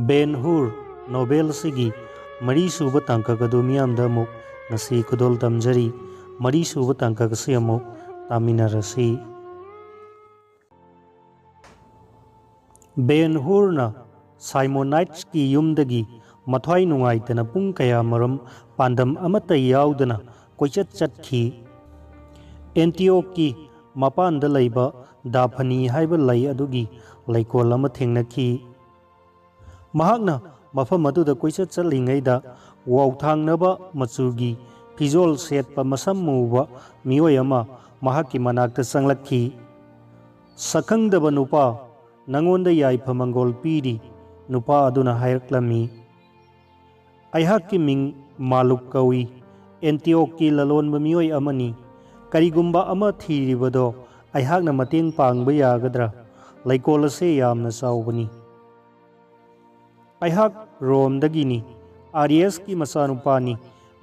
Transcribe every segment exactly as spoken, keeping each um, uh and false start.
ꯕꯦꯟ ꯍꯨꯔ ꯅꯣꯕꯦꯜꯁꯤꯒꯤ ꯃꯔꯤꯁꯨꯕ ꯇꯥꯡꯀꯛ ꯑꯗꯨ ꯃꯤꯌꯥꯝꯗ ꯑꯃꯨꯛ ꯉꯁꯤ ꯈꯨꯗꯣꯜ ꯇꯝꯖꯔꯤ꯫ ꯃꯔꯤꯁꯨꯕ ꯇꯥꯡꯀꯛ ꯑꯁꯤ ꯑꯃꯨꯛ ꯇꯥꯃꯤꯟꯅꯔꯁꯤ꯫ ꯕꯦꯟ ꯍꯨꯔꯅ ꯁꯥꯏꯃꯣꯅꯥꯏꯠꯁꯀꯤ ꯌꯨꯝꯗꯒꯤ ꯃꯊ꯭ꯋꯥꯏ ꯅꯨꯡꯉꯥꯏꯇꯅ ꯄꯨꯡ ꯀꯌꯥꯃꯔꯨꯝ ꯄꯥꯟꯗꯝ ꯑꯃꯠꯇ ꯌꯥꯎꯗꯅ ꯀꯣꯏꯆꯠ ꯆꯠꯈꯤ꯫ ꯑꯦꯟꯇꯤꯑꯣꯛꯀꯤ ꯃꯄꯥꯟꯗ ꯂꯩꯕ ꯗꯥꯐꯅꯤ ꯍꯥꯏꯕ ꯂꯩ ꯑꯗꯨꯒꯤ ꯂꯩꯀꯣꯜ ꯑꯃ ꯊꯦꯡꯅꯈꯤ꯫ ꯃꯍꯥꯛꯅ ꯃꯐꯝ ꯑꯗꯨꯗ ꯀꯣꯏꯆꯠ ꯆꯠꯂꯤꯉꯩꯗ ꯋꯥꯎꯊꯥꯡꯅꯕ ꯃꯆꯨꯒꯤ ꯐꯤꯖꯣꯜ ꯁꯦꯠꯄ ꯃꯁꯝ ꯃꯨꯕ ꯃꯤꯑꯣꯏ ꯑꯃ ꯃꯍꯥꯛꯀꯤ ꯃꯅꯥꯛꯇ ꯆꯪꯂꯛꯈꯤ꯫ "ꯁꯛꯈꯪꯗꯕ ꯅꯨꯄꯥ, ꯅꯉꯣꯟꯗ ꯌꯥꯏꯐ ꯃꯪꯒꯣꯜ ꯄꯤꯔꯤ," ꯅꯨꯄꯥ ꯑꯗꯨꯅ ꯍꯥꯏꯔꯛꯂꯝꯃꯤ꯫ "ꯑꯩꯍꯥꯛꯀꯤ ꯃꯤꯡ ꯃꯥꯂꯨꯛ ꯀꯧꯏ꯫ ꯑꯦꯟꯇꯤꯑꯣꯛꯀꯤ ꯂꯂꯣꯟꯕ ꯃꯤꯑꯣꯏ ꯑꯃꯅꯤ꯫ ꯀꯔꯤꯒꯨꯝꯕ ꯑꯃ ꯊꯤꯔꯤꯕꯗꯣ ꯑꯩꯍꯥꯛꯅ ꯃꯇꯦꯡ ꯄꯥꯡꯕ ꯌꯥꯒꯗ꯭ꯔꯥ? ꯂꯩꯀꯣꯜ ꯑꯁꯦ ꯌꯥꯝꯅ ꯆꯥꯎꯕꯅꯤ꯫ ꯑꯩꯍꯥꯛ ꯔꯣꯝꯗꯒꯤꯅꯤ꯫ ꯑꯥꯔꯤꯌꯁꯀꯤ ꯃꯆꯥꯅꯨꯄꯥꯅꯤ,"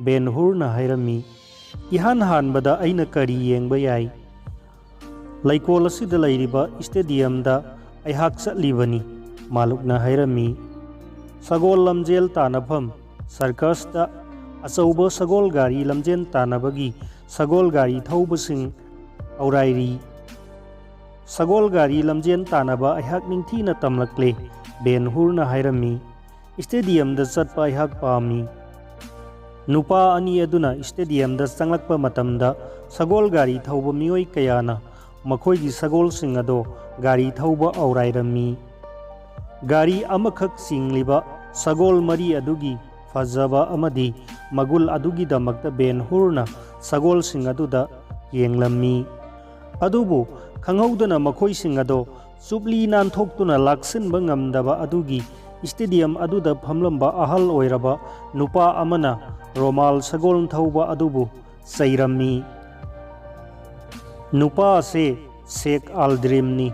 ꯕꯦꯟ ꯍꯨꯔꯅ ꯍꯥꯏꯔꯝꯃꯤ꯫ "ꯏꯍꯥꯟ ꯍꯥꯟꯕꯗ ꯑꯩꯅ ꯀꯔꯤ ꯌꯦꯡꯕ ꯌꯥꯏ?" "ꯂꯩꯀꯣꯜ ꯑꯁꯤꯗ ꯂꯩꯔꯤꯕ ꯏꯁꯇꯦꯗꯤꯌꯝꯗ ꯑꯩꯍꯥꯛ ꯆꯠꯂꯤꯕꯅꯤ," ꯃꯥꯂꯨꯛꯅ ꯍꯥꯏꯔꯝꯃꯤ꯫ "ꯁꯒꯣꯜ ꯂꯝꯖꯦꯜ ꯇꯥꯟꯅꯐꯝ, ꯁꯔꯀꯁꯇ ꯑꯆꯧꯕ ꯁꯒꯣꯜ ꯒꯥꯔꯤ ꯂꯝꯖꯦꯜ ꯇꯥꯟꯅꯕꯒꯤ ꯁꯒꯣꯜ ꯒꯥꯔꯤ ꯊꯧꯕꯁꯤꯡ ꯑꯧꯔꯥꯏꯔꯤ꯫ ꯁꯒꯣꯜ ꯒꯥꯔꯤ ꯂꯝꯖꯦꯜ ꯇꯥꯟꯅꯕ ꯑꯩꯍꯥꯛ ꯅꯤꯡꯊꯤꯅ ꯇꯝꯂꯛꯂꯦ," ꯕꯦꯟ ꯍꯨꯔꯅ ꯍꯥꯏꯔꯝꯃꯤ꯫ "ꯏꯁꯇꯦꯗꯤꯌꯝꯗ ꯆꯠꯄ ꯑꯩꯍꯥꯛ ꯄꯥꯝꯃꯤ꯫" ꯅꯨꯄꯥ ꯑꯅꯤ ꯑꯗꯨꯅ ꯏꯁꯇꯦꯗꯤꯌꯝꯗ ꯆꯪꯂꯛꯄ ꯃꯇꯝꯗ, ꯁꯒꯣꯜ ꯒꯥꯔꯤ ꯊꯧꯕ ꯃꯤꯑꯣꯏ ꯀꯌꯥꯅ ꯃꯈꯣꯏꯒꯤ ꯁꯒꯣꯜꯁꯤꯡ ꯑꯗꯣ ꯒꯥꯔꯤ ꯊꯧꯕ ꯑꯧꯔꯥꯏꯔꯝꯃꯤ꯫ ꯒꯥꯔꯤ ꯑꯃꯈꯛ ꯆꯤꯡꯂꯤꯕ ꯁꯒꯣꯜ ꯃꯔꯤ ꯑꯗꯨꯒꯤ ꯐꯖꯕ ꯑꯃꯗꯤ ꯃꯒꯨꯜ ꯑꯗꯨꯒꯤꯗꯃꯛꯇ ꯕꯦꯟ ꯍꯨꯔꯅ ꯁꯒꯣꯜꯁꯤꯡ ꯑꯗꯨꯗ ꯌꯦꯡꯂꯝꯃꯤ꯫ ꯑꯗꯨꯕꯨ ꯈꯪꯍꯧꯗꯅ ꯃꯈꯣꯏꯁꯤꯡ ꯑꯗꯣ ꯆꯨꯞꯂꯤ ꯅꯥꯟꯊꯣꯛꯇꯨꯅ ꯂꯥꯛꯁꯤꯟꯕ ꯉꯝꯗꯕ ꯑꯗꯨꯒꯤ ꯏꯁꯇꯦꯗꯤꯌꯝ ꯑꯗꯨꯗ ꯐꯝꯂꯝꯕ ꯑꯍꯜ ꯑꯣꯏꯔꯕ ꯅꯨꯄꯥ ꯑꯃꯅ ꯔꯣꯃꯥꯜ ꯁꯒꯣꯜ ꯊꯧꯕ ꯑꯗꯨꯕꯨ ꯆꯩꯔꯝꯃꯤ꯫ ꯅꯨꯄꯥ ꯑꯁꯤ ꯁꯦꯛ ꯑꯥꯜꯗ꯭ꯔꯤꯝꯅꯤ꯫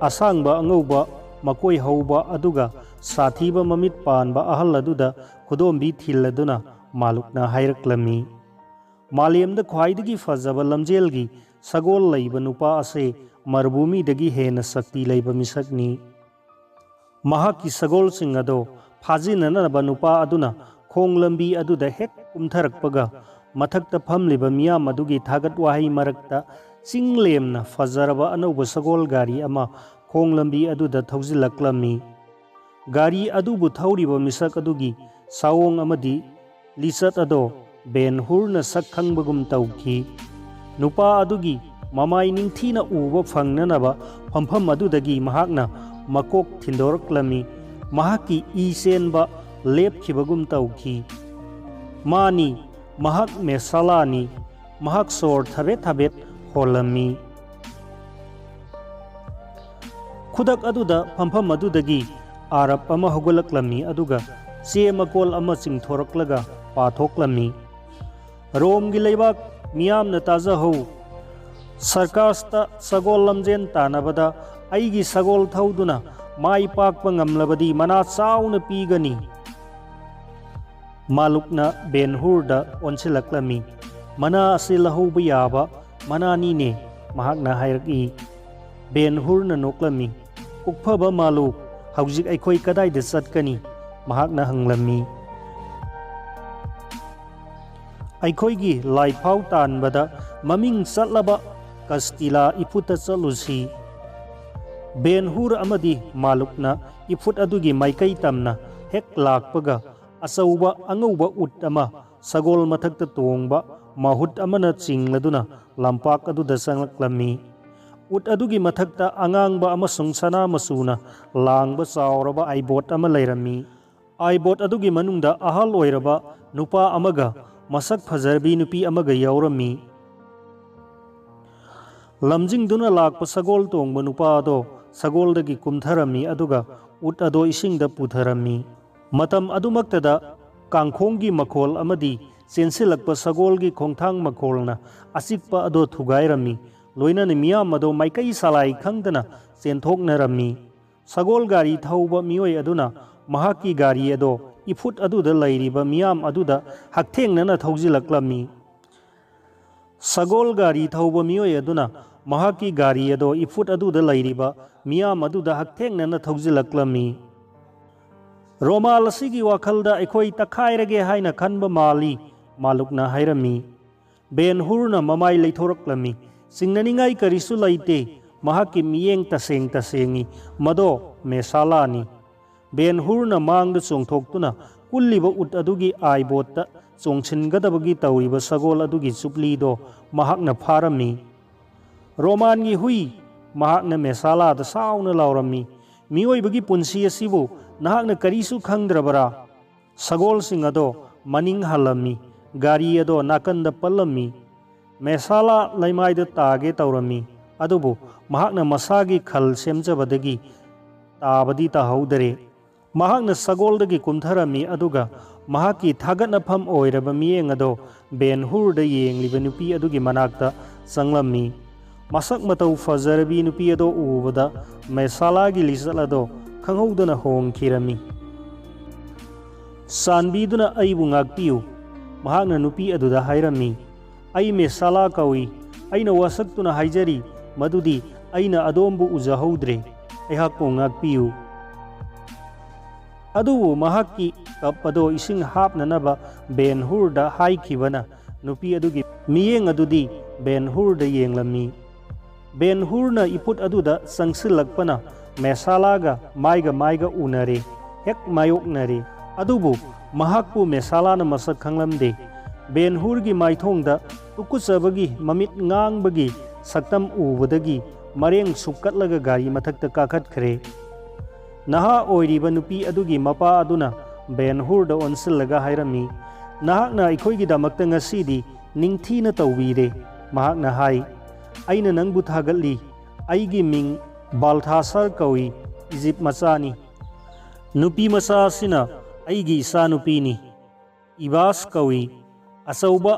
ꯑꯁꯥꯡꯕ ꯑꯉꯧꯕ ꯃꯀꯣꯏ ꯍꯧꯕ ꯑꯗꯨꯒ ꯁꯥꯊꯤꯕ ꯃꯃꯤꯠ ꯄꯥꯟꯕ ꯑꯍꯜ ꯑꯗꯨꯗ ꯈꯨꯗꯣꯝꯕꯤ ꯊꯤꯜꯂꯗꯨꯅ ꯃꯥꯂꯨꯛꯅ ꯍꯥꯏꯔꯛꯂꯝꯃꯤ꯫ "ꯃꯥꯂꯦꯝꯗ ꯈ꯭ꯋꯥꯏꯗꯒꯤ ꯐꯖꯕ ꯂꯝꯖꯦꯜꯒꯤ ꯁꯒꯣꯜ ꯂꯩꯕ ꯅꯨꯄꯥ ꯑꯁꯤ ꯃꯔꯨꯚꯨꯃꯤꯗꯒꯤ ꯍꯦꯟꯅ ꯁꯛꯇꯤ ꯂꯩꯕ ꯃꯤꯁꯛꯅꯤ꯫" ꯃꯍꯥꯛꯀꯤ ꯁꯒꯣꯜꯁꯤꯡ ꯑꯗꯣ ꯐꯥꯖꯤꯟꯅꯅꯕ ꯅꯨꯄꯥ ꯑꯗꯨꯅ ꯈꯣꯡ ꯂꯝꯕꯤ ꯑꯗꯨꯗ ꯍꯦꯛ ꯀꯨꯝꯊꯔꯛꯄꯒ, ꯃꯊꯛꯇ ꯐꯝꯂꯤꯕ ꯃꯤꯌꯥꯝ ꯑꯗꯨꯒꯤ ꯊꯥꯒꯠ ꯋꯥꯍꯩ ꯃꯔꯛꯇ ꯆꯤꯡꯂꯦꯝꯅ ꯐꯖꯔꯕ ꯑꯅꯧꯕ ꯁꯒꯣꯜ ꯒꯥꯔꯤ ꯑꯃ ꯈꯣꯡ ꯂꯝꯕꯤ ꯑꯗꯨꯗ ꯊꯧꯖꯤꯜꯂꯛꯂꯝꯃꯤ꯫ ꯒꯥꯔꯤ ꯑꯗꯨꯕꯨ ꯊꯧꯔꯤꯕ ꯃꯤꯁꯛ ꯑꯗꯨꯒꯤ ꯁꯥꯑꯣꯡ ꯑꯃꯗꯤ ꯂꯤꯆꯠ ꯑꯗꯣ ꯕꯦꯟ ꯍꯨꯔꯅ ꯁꯛ ꯈꯪꯕꯒꯨꯝ ꯇꯧꯈꯤ꯫ ꯅꯨꯄꯥ ꯑꯗꯨꯒꯤ ꯃꯃꯥꯏ ꯅꯤꯡꯊꯤꯅ ꯎꯕ ꯐꯪꯅꯅꯕ ꯐꯝꯐꯝ ꯑꯗꯨꯗꯒꯤ ꯃꯍꯥꯛꯅ ꯃꯀꯣꯛ ꯊꯤꯟꯗꯣꯔꯛꯂꯝꯃꯤ꯫ ꯃꯍꯥꯛꯀꯤ ꯏ ꯆꯦꯟꯕ ꯂꯦꯞꯈꯤꯕꯒꯨꯝ ꯇꯧꯈꯤ꯫ ꯃꯥꯅꯤ, ꯃꯍꯥꯛ ꯃꯦꯁꯥꯂꯥꯅꯤ꯫ ꯃꯍꯥꯛ ꯁꯣꯔ ꯊꯕꯦꯠ ꯊꯕꯦꯠ ꯍꯣꯜꯂꯝꯃꯤ꯫ ꯈꯨꯗꯛ ꯑꯗꯨꯗ ꯐꯝꯐꯝ ꯑꯗꯨꯗꯒꯤ ꯑꯥꯔꯞ ꯑꯃ ꯍꯧꯒꯠꯂꯛꯂꯝꯃꯤ, ꯑꯗꯨꯒ ꯆꯦ ꯃꯀꯣꯜ ꯑꯃ ꯆꯤꯡꯊꯣꯔꯛꯂꯒ ꯄꯥꯊꯣꯛꯂꯝꯃꯤ꯫ "ꯔꯣꯝꯒꯤ ꯂꯩꯕꯥꯛ ꯃꯤꯌꯥꯝꯅ ꯇꯥꯖꯍꯧ꯫ ꯁꯔꯀꯥꯁꯇ ꯁꯒꯣꯜ ꯂꯝꯖꯦꯟ ꯇꯥꯟꯅꯕꯗ ꯑꯩꯒꯤ ꯁꯒꯣꯜ ꯊꯧꯗꯨꯅ ꯃꯥꯏ ꯄꯥꯛꯄ ꯉꯝꯂꯕꯗꯤ ꯃꯅꯥ ꯆꯥꯎꯅ ꯄꯤꯒꯅꯤ꯫" ꯃꯥꯂꯨꯛꯅ ꯕꯦꯟ ꯍꯨꯔꯗ ꯑꯣꯟꯁꯤꯜꯂꯛꯂꯝꯃꯤ꯫ "ꯃꯅꯥ ꯑꯁꯤ ꯂꯧꯍꯧꯕ ꯌꯥꯕ ꯃꯅꯥꯅꯤꯅꯦ," ꯃꯍꯥꯛꯅ ꯍꯥꯏꯔꯛꯏ꯫ ꯕꯦꯟ ꯍꯨꯔꯅ ꯅꯣꯛꯂꯝꯃꯤ꯫ "ꯀꯣꯛꯐꯕ ꯃꯥꯂꯨꯛ, ꯍꯧꯖꯤꯛ ꯑꯩꯈꯣꯏ ꯀꯗꯥꯏꯗ ꯆꯠꯀꯅꯤ?" ꯃꯍꯥꯛꯅ ꯍꯪꯂꯝꯃꯤ꯫ "ꯑꯩꯈꯣꯏꯒꯤ ꯂꯥꯏꯐꯥꯎ ꯇꯥꯟꯕꯗ ꯃꯃꯤꯡ ꯆꯠꯂꯕ ꯀꯁꯇꯤꯂꯥ ꯏꯐꯨꯠꯇ ꯆꯠꯂꯨꯁꯤ꯫" ꯕꯦꯟ ꯍꯨꯔ ꯑꯃꯗꯤ ꯃꯥꯂꯨꯛꯅ ꯏꯐꯨꯠ ꯑꯗꯨꯒꯤ ꯃꯥꯏꯀꯩ ꯇꯝꯅ ꯍꯦꯛ ꯂꯥꯛꯄꯒ, ꯑꯆꯧꯕ ꯑꯉꯧꯕ ꯎꯠ ꯑꯃ ꯁꯒꯣꯜ ꯃꯊꯛꯇ ꯇꯣꯡꯕ ꯃꯍꯨꯠ ꯑꯃꯅ ꯆꯤꯡꯂꯗꯨꯅ ꯂꯝꯄꯥꯛ ꯑꯗꯨꯗ ꯆꯪꯂꯛꯂꯝꯃꯤ꯫ ꯎꯠ ꯑꯗꯨꯒꯤ ꯃꯊꯛꯇ ꯑꯉꯥꯡꯕ ꯑꯃꯁꯨꯡ ꯁꯅꯥ ꯃꯆꯨꯅ ꯂꯥꯡꯕ ꯆꯥꯎꯔꯕ ꯑꯥꯏꯕꯣꯠ ꯑꯃ ꯂꯩꯔꯝꯃꯤ꯫ ꯑꯥꯏꯕꯣꯠ ꯑꯗꯨꯒꯤ ꯃꯅꯨꯡꯗ ꯑꯍꯜ ꯑꯣꯏꯔꯕ ꯅꯨꯄꯥ ꯑꯃꯒ ꯃꯁꯛ ꯐꯖꯔꯕꯤ ꯅꯨꯄꯤ ꯑꯃꯒ ꯌꯥꯎꯔꯝꯃꯤ꯫ ꯂꯝꯖꯤꯡꯗꯨꯅ ꯂꯥꯛꯄ ꯁꯒꯣꯜ ꯇꯣꯡꯕ ꯅꯨꯄꯥ ꯑꯗꯣ ꯁꯒꯣꯜꯗꯒꯤ ꯀꯨꯝꯊꯔꯝꯃꯤ, ꯑꯗꯨꯒ ꯎꯠ ꯑꯗꯣ ꯏꯁꯤꯡꯗ ꯄꯨꯊꯔꯝꯃꯤ꯫ ꯃꯇꯝ ꯑꯗꯨꯃꯛꯇꯗ ꯀꯥꯡꯈꯣꯡꯒꯤ ꯃꯈꯣꯜ ꯑꯃꯗꯤ ꯆꯦꯟꯁꯤꯜꯂꯛꯄ ꯁꯒꯣꯜꯒꯤ ꯈꯣꯡꯊꯥꯡ ꯃꯈꯣꯜꯅ ꯑꯆꯤꯛꯄ ꯑꯗꯣ ꯊꯨꯒꯥꯏꯔꯝꯃꯤ, ꯂꯣꯏꯅꯅ ꯃꯤꯌꯥꯝ ꯑꯗꯣ ꯃꯥꯏꯀꯩ ꯁꯂꯥꯏ ꯈꯪꯗꯅ ꯆꯦꯟꯊꯣꯛꯅꯔꯝꯃꯤ꯫ ꯁꯒꯣꯜ ꯒꯥꯔꯤ ꯊꯧꯕ ꯃꯤꯑꯣꯏ ꯑꯗꯨꯅ ꯃꯍꯥꯛꯀꯤ ꯒꯥꯔꯤ ꯑꯗꯣ ꯏꯐꯨꯠ ꯑꯗꯨꯗ ꯂꯩꯔꯤꯕ ꯃꯤꯌꯥꯝ ꯑꯗꯨꯗ ꯍꯛꯊꯦꯡꯅꯅ ꯊꯧꯖꯤꯜꯂꯛꯂꯝꯃꯤ꯫ ꯁꯒꯣꯜ ꯒꯥꯔꯤ ꯊꯧꯕ ꯃꯤꯑꯣꯏ ꯑꯗꯨꯅ ꯃꯍꯥꯛꯀꯤ ꯒꯥꯔꯤ ꯑꯗꯣ ꯏꯐꯨꯠ ꯑꯗꯨꯗ ꯂꯩꯔꯤꯕ ꯃꯤꯌꯥꯝ ꯑꯗꯨꯗ ꯍꯛꯊꯦꯡꯅꯅ ꯊꯧꯖꯤꯜꯂꯛꯂꯝꯃꯤ꯫ "ꯔꯣꯃꯥꯜ ꯑꯁꯤꯒꯤ ꯋꯥꯈꯜꯗ ꯑꯩꯈꯣꯏ ꯇꯛꯈꯥꯏꯔꯒꯦ ꯍꯥꯏꯅ ꯈꯟꯕ ꯃꯥꯜꯂꯤ," ꯃꯥꯂꯨꯛꯅ ꯍꯥꯏꯔꯝꯃꯤ꯫ ꯕꯦꯟ ꯍꯨꯔꯅ ꯃꯃꯥꯏ ꯂꯩꯊꯣꯔꯛꯂꯝꯃꯤ꯫ "ꯆꯤꯡꯅꯅꯤꯡꯉꯥꯏ ꯀꯔꯤꯁꯨ ꯂꯩꯇꯦ꯫ ꯃꯍꯥꯛꯀꯤ ꯃꯤꯠꯌꯦꯡ ꯇꯁꯦꯡ ꯇꯁꯦꯡꯉꯤ꯫ ꯃꯗꯣ ꯃꯦꯁꯥꯂꯥꯅꯤ꯫" ꯕꯦꯟ ꯍꯨꯔꯅ ꯃꯥꯡꯗ ꯆꯣꯡꯊꯣꯛꯇꯨꯅ ꯀꯨꯜꯂꯤꯕ ꯎꯠ ꯑꯗꯨꯒꯤ ꯑꯥꯏꯕꯣꯠꯇ ꯆꯣꯡꯁꯤꯟꯒꯗꯕꯒꯤ ꯇꯧꯔꯤꯕ ꯁꯒꯣꯜ ꯑꯗꯨꯒꯤ ꯆꯨꯞꯂꯤꯗꯣ ꯃꯍꯥꯛꯅ ꯐꯥꯔꯝꯃꯤ꯫ "ꯔꯣꯃꯥꯟꯒꯤ ꯍꯨꯏ!" ꯃꯍꯥꯛꯅ ꯃꯦꯁꯥꯂꯥꯗ ꯁꯥꯎꯅ ꯂꯥꯎꯔꯝꯃꯤ꯫ "ꯃꯤꯑꯣꯏꯕꯒꯤ ꯄꯨꯟꯁꯤ ꯑꯁꯤꯕꯨ ꯅꯍꯥꯛꯅ ꯀꯔꯤꯁꯨ ꯈꯪꯗ꯭ꯔꯕꯔꯥ?" ꯁꯒꯣꯜꯁꯤꯡ ꯑꯗꯣ ꯃꯅꯤꯡ ꯍꯜꯂꯝꯃꯤ꯫ ꯒꯥꯔꯤ ꯑꯗꯣ ꯅꯥꯀꯟꯗ ꯄꯜꯂꯝꯃꯤ꯫ ꯃꯦꯁꯥꯂꯥ ꯂꯩꯃꯥꯏꯗ ꯇꯥꯒꯦ ꯇꯧꯔꯝꯃꯤ, ꯑꯗꯨꯕꯨ ꯃꯍꯥꯛꯅ ꯃꯁꯥꯒꯤ ꯈꯜ ꯁꯦꯝꯖꯕꯗꯒꯤ ꯇꯥꯕꯗꯤ ꯇꯥꯍꯧꯗꯔꯦ꯫ ꯃꯍꯥꯛꯅ ꯁꯒꯣꯜꯗꯒꯤ ꯀꯨꯝꯊꯔꯝꯃꯤ, ꯑꯗꯨꯒ ꯃꯍꯥꯛꯀꯤ ꯊꯥꯒꯠꯅꯐꯝ ꯑꯣꯏꯔꯕ ꯃꯤꯠꯌꯦꯡ ꯑꯗꯣ ꯕꯦꯟ ꯍꯨꯔꯗ ꯌꯦꯡꯂꯤꯕ ꯅꯨꯄꯤ ꯑꯗꯨꯒꯤ ꯃꯅꯥꯛꯇ ꯆꯪꯂꯝꯃꯤ꯫ ꯃꯁꯛ ꯃꯇꯧ ꯐꯖꯔꯕꯤ ꯅꯨꯄꯤ ꯑꯗꯣ ꯎꯕꯗ ꯃꯦꯁꯥꯂꯥꯒꯤ ꯂꯤꯆꯠ ꯑꯗꯣ ꯈꯪꯍꯧꯗꯅ ꯍꯣꯡꯈꯤꯔꯝꯃꯤ꯫ "ꯆꯥꯟꯕꯤꯗꯨꯅ ꯑꯩꯕꯨ ꯉꯥꯛꯄꯤꯌꯨ꯫" ꯃꯍꯥꯛꯅ ꯅꯨꯄꯤ ꯑꯗꯨꯗ ꯍꯥꯏꯔꯝꯃꯤ꯫ "ꯑꯩ ꯃꯦꯁꯥꯂꯥ ꯀꯧꯏ꯫ ꯑꯩꯅ ꯋꯥꯁꯛꯇꯨꯅ ꯍꯥꯏꯖꯔꯤ ꯃꯗꯨꯗꯤ ꯑꯩꯅ ꯑꯗꯣꯝꯕꯨ ꯎꯖꯍꯧꯗ꯭ꯔꯦ꯫ ꯑꯩꯍꯥꯛꯄꯨ ꯉꯥꯛꯄꯤꯌꯨ꯫" ꯑꯗꯨꯕꯨ ꯃꯍꯥꯛꯀꯤ ꯀꯞ ꯑꯗꯣ ꯏꯁꯤꯡ ꯍꯥꯞꯅꯅꯕ ꯕꯦꯟ ꯍꯨꯔꯗ ꯍꯥꯏꯈꯤꯕꯅ ꯅꯨꯄꯤ ꯑꯗꯨꯒꯤ ꯃꯤꯠꯌꯦꯡ ꯑꯗꯨꯗꯤ ꯕꯦꯟ ꯍꯨꯔꯗ ꯌꯦꯡꯂꯝꯃꯤ꯫ ꯕꯦꯟ ꯍꯨꯔꯅ ꯏꯐꯨꯠ ꯑꯗꯨꯗ ꯆꯪꯁꯤꯜꯂꯛꯄꯅ ꯃꯦꯁꯥꯂꯥꯒ ꯃꯥꯏꯒ ꯃꯥꯏꯒ ꯎꯅꯔꯦ, ꯍꯦꯛ ꯃꯥꯌꯣꯛꯅꯔꯦ꯫ ꯑꯗꯨꯕꯨ ꯃꯍꯥꯛꯄꯨ ꯃꯦꯁꯥꯂꯥꯅ ꯃꯁꯛ ꯈꯪꯂꯝꯗꯦ꯫ ꯕꯦꯟ ꯍꯨꯔꯒꯤ ꯃꯥꯏꯊꯣꯡꯗ ꯇꯨꯀꯨꯠꯆꯕꯒꯤ ꯃꯃꯤꯠ ꯉꯥꯡꯕꯒꯤ ꯁꯛꯇꯝ ꯎꯕꯗꯒꯤ ꯃꯔꯦꯡ ꯁꯨꯛꯀꯠꯂꯒ ꯒꯥꯔꯤ ꯃꯊꯛꯇ ꯀꯥꯈꯠꯈ꯭ꯔꯦ꯫ ꯅꯍꯥ ꯑꯣꯏꯔꯤꯕ ꯅꯨꯄꯤ ꯑꯗꯨꯒꯤ ꯃꯄꯥ ꯑꯗꯨꯅ ꯕꯦꯟ ꯍꯨꯔꯗ ꯑꯣꯟꯁꯤꯜꯂꯒ ꯍꯥꯏꯔꯝꯃꯤ, "ꯅꯍꯥꯛꯅ ꯑꯩꯈꯣꯏꯒꯤꯗꯃꯛꯇ ꯉꯁꯤꯗꯤ ꯅꯤꯡꯊꯤꯅ ꯇꯧꯕꯤꯔꯦ꯫" ꯃꯍꯥꯛꯅ ꯍꯥꯏ, "ꯑꯩꯅ ꯅꯪꯕꯨ ꯊꯥꯒꯠꯂꯤ꯫ ꯑꯩꯒꯤ ꯃꯤꯡ ꯕꯥꯜꯊꯥꯁꯔ ꯀꯧꯏ, ꯏꯖꯤꯞ ꯃꯆꯥꯅꯤ꯫ ꯅꯨꯄꯤ ꯃꯆꯥ ꯑꯁꯤꯅ ꯑꯩꯒꯤ ꯏꯆꯥꯅꯨꯄꯤꯅꯤ, ꯏꯕꯥꯁ ꯀꯧꯏ꯫" ꯑꯆꯧꯕ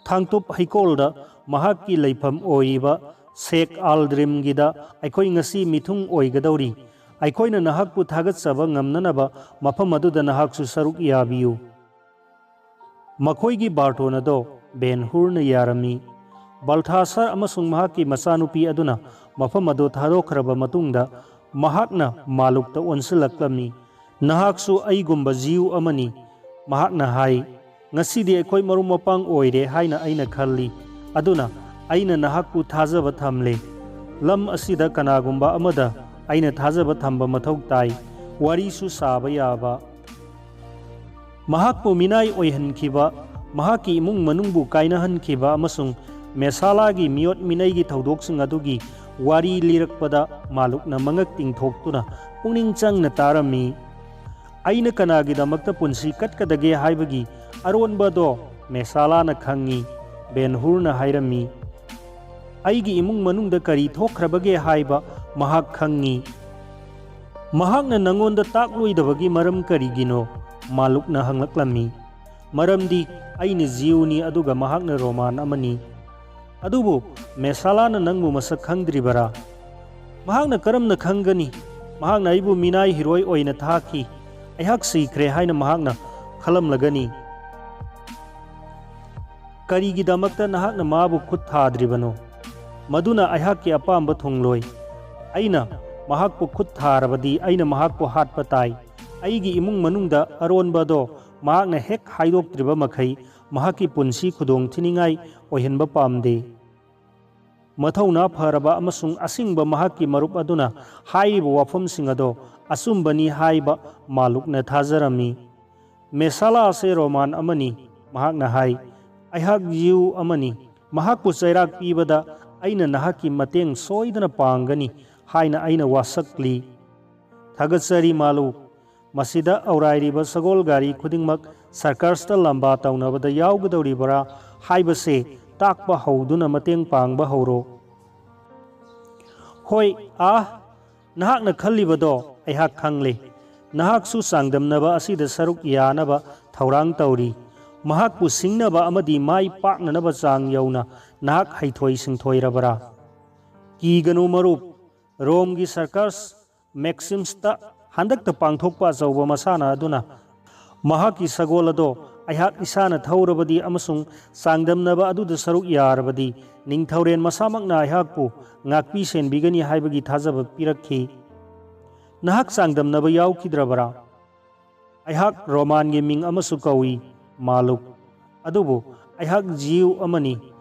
ꯊꯥꯡꯇꯨꯞ ꯍꯩꯀꯣꯜꯗ ꯃꯍꯥꯛꯀꯤ ꯂꯩꯐꯝ ꯑꯣꯏꯔꯤꯕ ꯁꯦꯛ ꯑꯥꯜꯗ꯭ꯔꯤꯝꯒꯤꯗ ꯑꯩꯈꯣꯏ ꯉꯁꯤ ꯃꯤꯊꯨꯡ ꯑꯣꯏꯒꯗꯧꯔꯤ꯫ ꯑꯩꯈꯣꯏꯅ ꯅꯍꯥꯛꯄꯨ ꯊꯥꯒꯠꯆꯕ ꯉꯝꯅꯅꯕ ꯃꯐꯝ ꯑꯗꯨꯗ ꯅꯍꯥꯛꯁꯨ ꯁꯔꯨꯛ ꯌꯥꯕꯤꯌꯨ꯫ ꯃꯈꯣꯏꯒꯤ ꯕꯥꯔꯇꯣꯟ ꯑꯗꯣ ꯕꯦꯟ ꯍꯨꯔꯅ ꯌꯥꯔꯝꯃꯤ꯫ ꯕꯜꯊꯥꯁꯔ ꯑꯃꯁꯨꯡ ꯃꯍꯥꯛꯀꯤ ꯃꯆꯥꯅꯨꯄꯤ ꯑꯗꯨꯅ ꯃꯐꯝ ꯑꯗꯨ ꯊꯥꯗꯣꯛꯈ꯭ꯔꯕ ꯃꯇꯨꯡꯗ, ꯃꯍꯥꯛꯅ ꯃꯥꯂꯨꯛꯇ ꯑꯣꯟꯁꯤꯜꯂꯛꯂꯝꯃꯤ, "ꯅꯍꯥꯛꯁꯨ ꯑꯩꯒꯨꯝꯕ ꯖꯤꯎ ꯑꯃꯅꯤ?" ꯃꯍꯥꯛꯅ ꯍꯥꯏ, "ꯉꯁꯤꯗꯤ ꯑꯩꯈꯣꯏ ꯃꯔꯨꯞ ꯃꯄꯥꯡ ꯑꯣꯏꯔꯦ ꯍꯥꯏꯅ ꯑꯩꯅ ꯈꯜꯂꯤ, ꯑꯗꯨꯅ ꯑꯩꯅ ꯅꯍꯥꯛꯄꯨ ꯊꯥꯖꯕ ꯊꯝꯂꯦ꯫ ꯂꯝ ꯑꯁꯤꯗ ꯀꯅꯥꯒꯨꯝꯕ ꯑꯃꯗ ꯑꯩꯅ ꯊꯥꯖꯕ ꯊꯝꯕ ꯃꯊꯧ ꯇꯥꯏ, ꯋꯥꯔꯤꯁꯨ ꯁꯥꯕ ꯌꯥꯕ꯫" ꯃꯍꯥꯛꯄꯨ ꯃꯤꯅꯥꯏ ꯑꯣꯏꯍꯟꯈꯤꯕ, ꯃꯍꯥꯛꯀꯤ ꯏꯃꯨꯡ ꯃꯅꯨꯡꯕꯨ ꯀꯥꯏꯅꯍꯟꯈꯤꯕ ꯑꯃꯁꯨꯡ ꯃꯦꯁꯥꯂꯥꯒꯤ ꯃꯤꯑꯣꯠ ꯃꯤꯅꯩꯒꯤ ꯊꯧꯗꯣꯛꯁꯤꯡ ꯑꯗꯨꯒꯤ ꯋꯥꯔꯤ ꯂꯤꯔꯛꯄꯗ ꯃꯥꯂꯨꯛꯅ ꯃꯉꯛ ꯇꯤꯡꯊꯣꯛꯇꯨꯅ ꯄꯨꯛꯅꯤꯡ ꯆꯪꯅ ꯇꯥꯔꯝꯃꯤ꯫ "ꯑꯩꯅ ꯀꯅꯥꯒꯤꯗꯃꯛꯇ ꯄꯨꯟꯁꯤ ꯀꯠꯀꯗꯒꯦ ꯍꯥꯏꯕꯒꯤ ꯑꯔꯣꯟꯕꯗꯣ ꯃꯦꯁꯥꯂꯥꯅ ꯈꯪꯉꯤ", ꯕꯦꯟ ꯍꯨꯔꯅ ꯍꯥꯏꯔꯝꯃꯤ꯫ "ꯑꯩꯒꯤ ꯏꯃꯨꯡ ꯃꯅꯨꯡꯗ ꯀꯔꯤ ꯊꯣꯛꯈ꯭ꯔꯕꯒꯦ ꯍꯥꯏꯕ ꯃꯍꯥꯛ ꯈꯪꯉꯤ꯫" "ꯃꯍꯥꯛꯅ ꯅꯪꯉꯣꯟꯗ ꯇꯥꯛꯂꯣꯏꯗꯕꯒꯤ ꯃꯔꯝ ꯀꯔꯤꯒꯤꯅꯣ?" ꯃꯥꯂꯨꯛꯅ ꯍꯪꯂꯛꯂꯝꯃꯤ꯫ "ꯃꯔꯝꯗꯤ ꯑꯩꯅ ꯖꯤꯎꯅꯤ, ꯑꯗꯨꯒ ꯃꯍꯥꯛꯅ ꯔꯣꯃꯥꯟ ꯑꯃꯅꯤ꯫" "ꯑꯗꯨꯕꯨ ꯃꯦꯁꯥꯂꯥꯅ ꯅꯪꯕꯨ ꯃꯁꯛ ꯈꯪꯗ꯭ꯔꯤꯕꯔꯥ?" "ꯃꯍꯥꯛꯅ ꯀꯔꯝꯅ ꯈꯪꯒꯅꯤ? ꯃꯍꯥꯛꯅ ꯑꯩꯕꯨ ꯃꯤꯅꯥꯏ ꯍꯤꯔꯣꯏ ꯑꯣꯏꯅ ꯊꯥꯈꯤ꯫ ꯑꯩꯍꯥꯛ ꯁꯤꯈ꯭ꯔꯦ ꯍꯥꯏꯅ ꯃꯍꯥꯛꯅ ꯈꯜꯂꯝꯂꯒꯅꯤ꯫" "ꯀꯔꯤꯒꯤꯗꯃꯛꯇ ꯅꯍꯥꯛꯅ ꯃꯥꯕꯨ ꯈꯨꯠ ꯊꯥꯗ꯭ꯔꯤꯕꯅꯣ? ꯃꯗꯨꯅ ꯑꯩꯍꯥꯛꯀꯤ ꯑꯄꯥꯝꯕ ꯊꯨꯡꯂꯣꯏ꯫ ꯑꯩꯅ ꯃꯍꯥꯛꯄꯨ ꯈꯨꯠ ꯊꯥꯔꯕꯗꯤ ꯑꯩꯅ ꯃꯍꯥꯛꯄꯨ ꯍꯥꯠꯄ ꯇꯥꯏ꯫ ꯑꯩꯒꯤ ꯏꯃꯨꯡ ꯃꯅꯨꯡꯗ ꯑꯔꯣꯟꯕ ꯑꯗꯣ ꯃꯍꯥꯛꯅ ꯍꯦꯛ ꯍꯥꯏꯗꯣꯛꯇ꯭ꯔꯤꯕ ꯃꯈꯩ ꯃꯍꯥꯛꯀꯤ ꯄꯨꯟꯁꯤ ꯈꯨꯗꯣꯡ ꯊꯤꯅꯤꯡꯉꯥꯏ ꯑꯣꯏꯍꯟꯕ ꯄꯥꯝꯗꯦ꯫" ꯃꯊꯧꯅꯥ ꯐꯔꯕ ꯑꯃꯁꯨꯡ ꯑꯁꯤꯡꯕ ꯃꯍꯥꯛꯀꯤ ꯃꯔꯨꯞ ꯑꯗꯨꯅ ꯍꯥꯏꯔꯤꯕ ꯋꯥꯐꯝꯁꯤꯡ ꯑꯗꯣ ꯑꯆꯨꯝꯕꯅꯤ ꯍꯥꯏꯕ ꯃꯥꯂꯨꯛꯅ ꯊꯥꯖꯔꯝꯃꯤ꯫ "ꯃꯦꯁꯥꯂꯥ ꯑꯁꯦ ꯔꯣꯃꯥꯟ ꯑꯃꯅꯤ", ꯃꯍꯥꯛꯅ ꯍꯥꯏ꯫ "ꯑꯩꯍꯥꯛ ꯖꯤꯎ ꯑꯃꯅꯤ꯫ ꯃꯍꯥꯛꯄꯨ ꯆꯩꯔꯥꯛ ꯄꯤꯕꯗ ꯑꯩꯅ ꯅꯍꯥꯛꯀꯤ ꯃꯇꯦꯡ ꯁꯣꯏꯗꯅ ꯄꯥꯡꯒꯅꯤ ꯍꯥꯏꯅ ꯑꯩꯅ ꯋꯥꯁꯛꯂꯤ꯫" ꯊꯥꯒꯠꯆꯔꯤ ꯃꯥꯂꯨꯛ꯫ ꯃꯁꯤꯗ ꯑꯧꯔꯥꯏꯔꯤꯕ ꯁꯒꯣꯜ ꯒꯥꯔꯤ ꯈꯨꯗꯤꯡꯃꯛ ꯁꯔꯀꯁꯇ ꯂꯝꯕꯥ ꯇꯧꯅꯕꯗ ꯌꯥꯎꯒꯗꯧꯔꯤꯕ꯭ꯔꯥ ꯍꯥꯏꯕꯁꯦ ꯇꯥꯛꯄ ꯍꯧꯗꯨꯅ ꯃꯇꯦꯡ ꯄꯥꯡꯕ ꯍꯧꯔꯣ꯫ "ꯍꯣꯏ, ꯑꯥ, ꯅꯍꯥꯛꯅ ꯈꯜꯂꯤꯕꯗꯣ ꯑꯩꯍꯥꯛ ꯈꯪꯂꯦ꯫ ꯅꯍꯥꯛꯁꯨ ꯆꯥꯡꯗꯝꯅꯕ ꯑꯁꯤꯗ ꯁꯔꯨꯛ ꯌꯥꯅꯕ ꯊꯧꯔꯥꯡ ꯇꯧꯔꯤ꯫ ꯃꯍꯥꯛꯄꯨ ꯁꯤꯡꯅꯕ ꯑꯃꯗꯤ ꯃꯥꯏ ꯄꯥꯛꯅꯅꯕ ꯆꯥꯡ ꯌꯧꯅ ꯅꯍꯥꯛ ꯍꯩꯊꯣꯏ ꯁꯤꯡꯊꯣꯏꯔꯕ꯭ꯔꯥ? ꯀꯤꯒꯅꯨ ꯃꯔꯨꯞ, ꯔꯣꯝꯒꯤ ꯁꯔꯀꯁ ꯃꯦꯛꯁꯤꯝꯁꯇ ꯍꯟꯗꯛꯇ ꯄꯥꯡꯊꯣꯛꯄ ꯑꯆꯧꯕ ꯃꯁꯥꯟꯅ ꯑꯗꯨꯅ ꯃꯍꯥꯛꯀꯤ ꯁꯒꯣꯜ ꯑꯗꯣ ꯑꯩꯍꯥꯛ ꯏꯁꯥꯅ ꯊꯧꯔꯕꯗꯤ ꯑꯃꯁꯨꯡ ꯆꯥꯡꯗꯝꯅꯕ ꯑꯗꯨꯗ ꯁꯔꯨꯛ ꯌꯥꯔꯕꯗꯤ ꯅꯤꯡꯊꯧꯔꯦꯜ ꯃꯁꯥꯃꯛꯅ ꯑꯩꯍꯥꯛꯄꯨ ꯉꯥꯛꯄꯤ ꯁꯦꯟꯕꯤꯒꯅꯤ ꯍꯥꯏꯕꯒꯤ ꯊꯥꯖꯕ ꯄꯤꯔꯛꯈꯤ꯫ "ꯅꯍꯥꯛ ꯆꯥꯡꯗꯝꯅꯕ ꯌꯥꯎꯈꯤꯗ꯭ꯔꯕꯔꯥ?" "ꯑꯩꯍꯥꯛ ꯔꯣꯃꯥꯟꯒꯤ ꯃꯤꯡ ꯑꯃꯁꯨ ꯀꯧꯏ, ꯃꯥꯂꯨꯛ꯫ ꯑꯗꯨꯕꯨ ꯑꯩꯍꯥꯛ ꯖꯤꯌꯨ ꯑꯃꯅꯤ꯫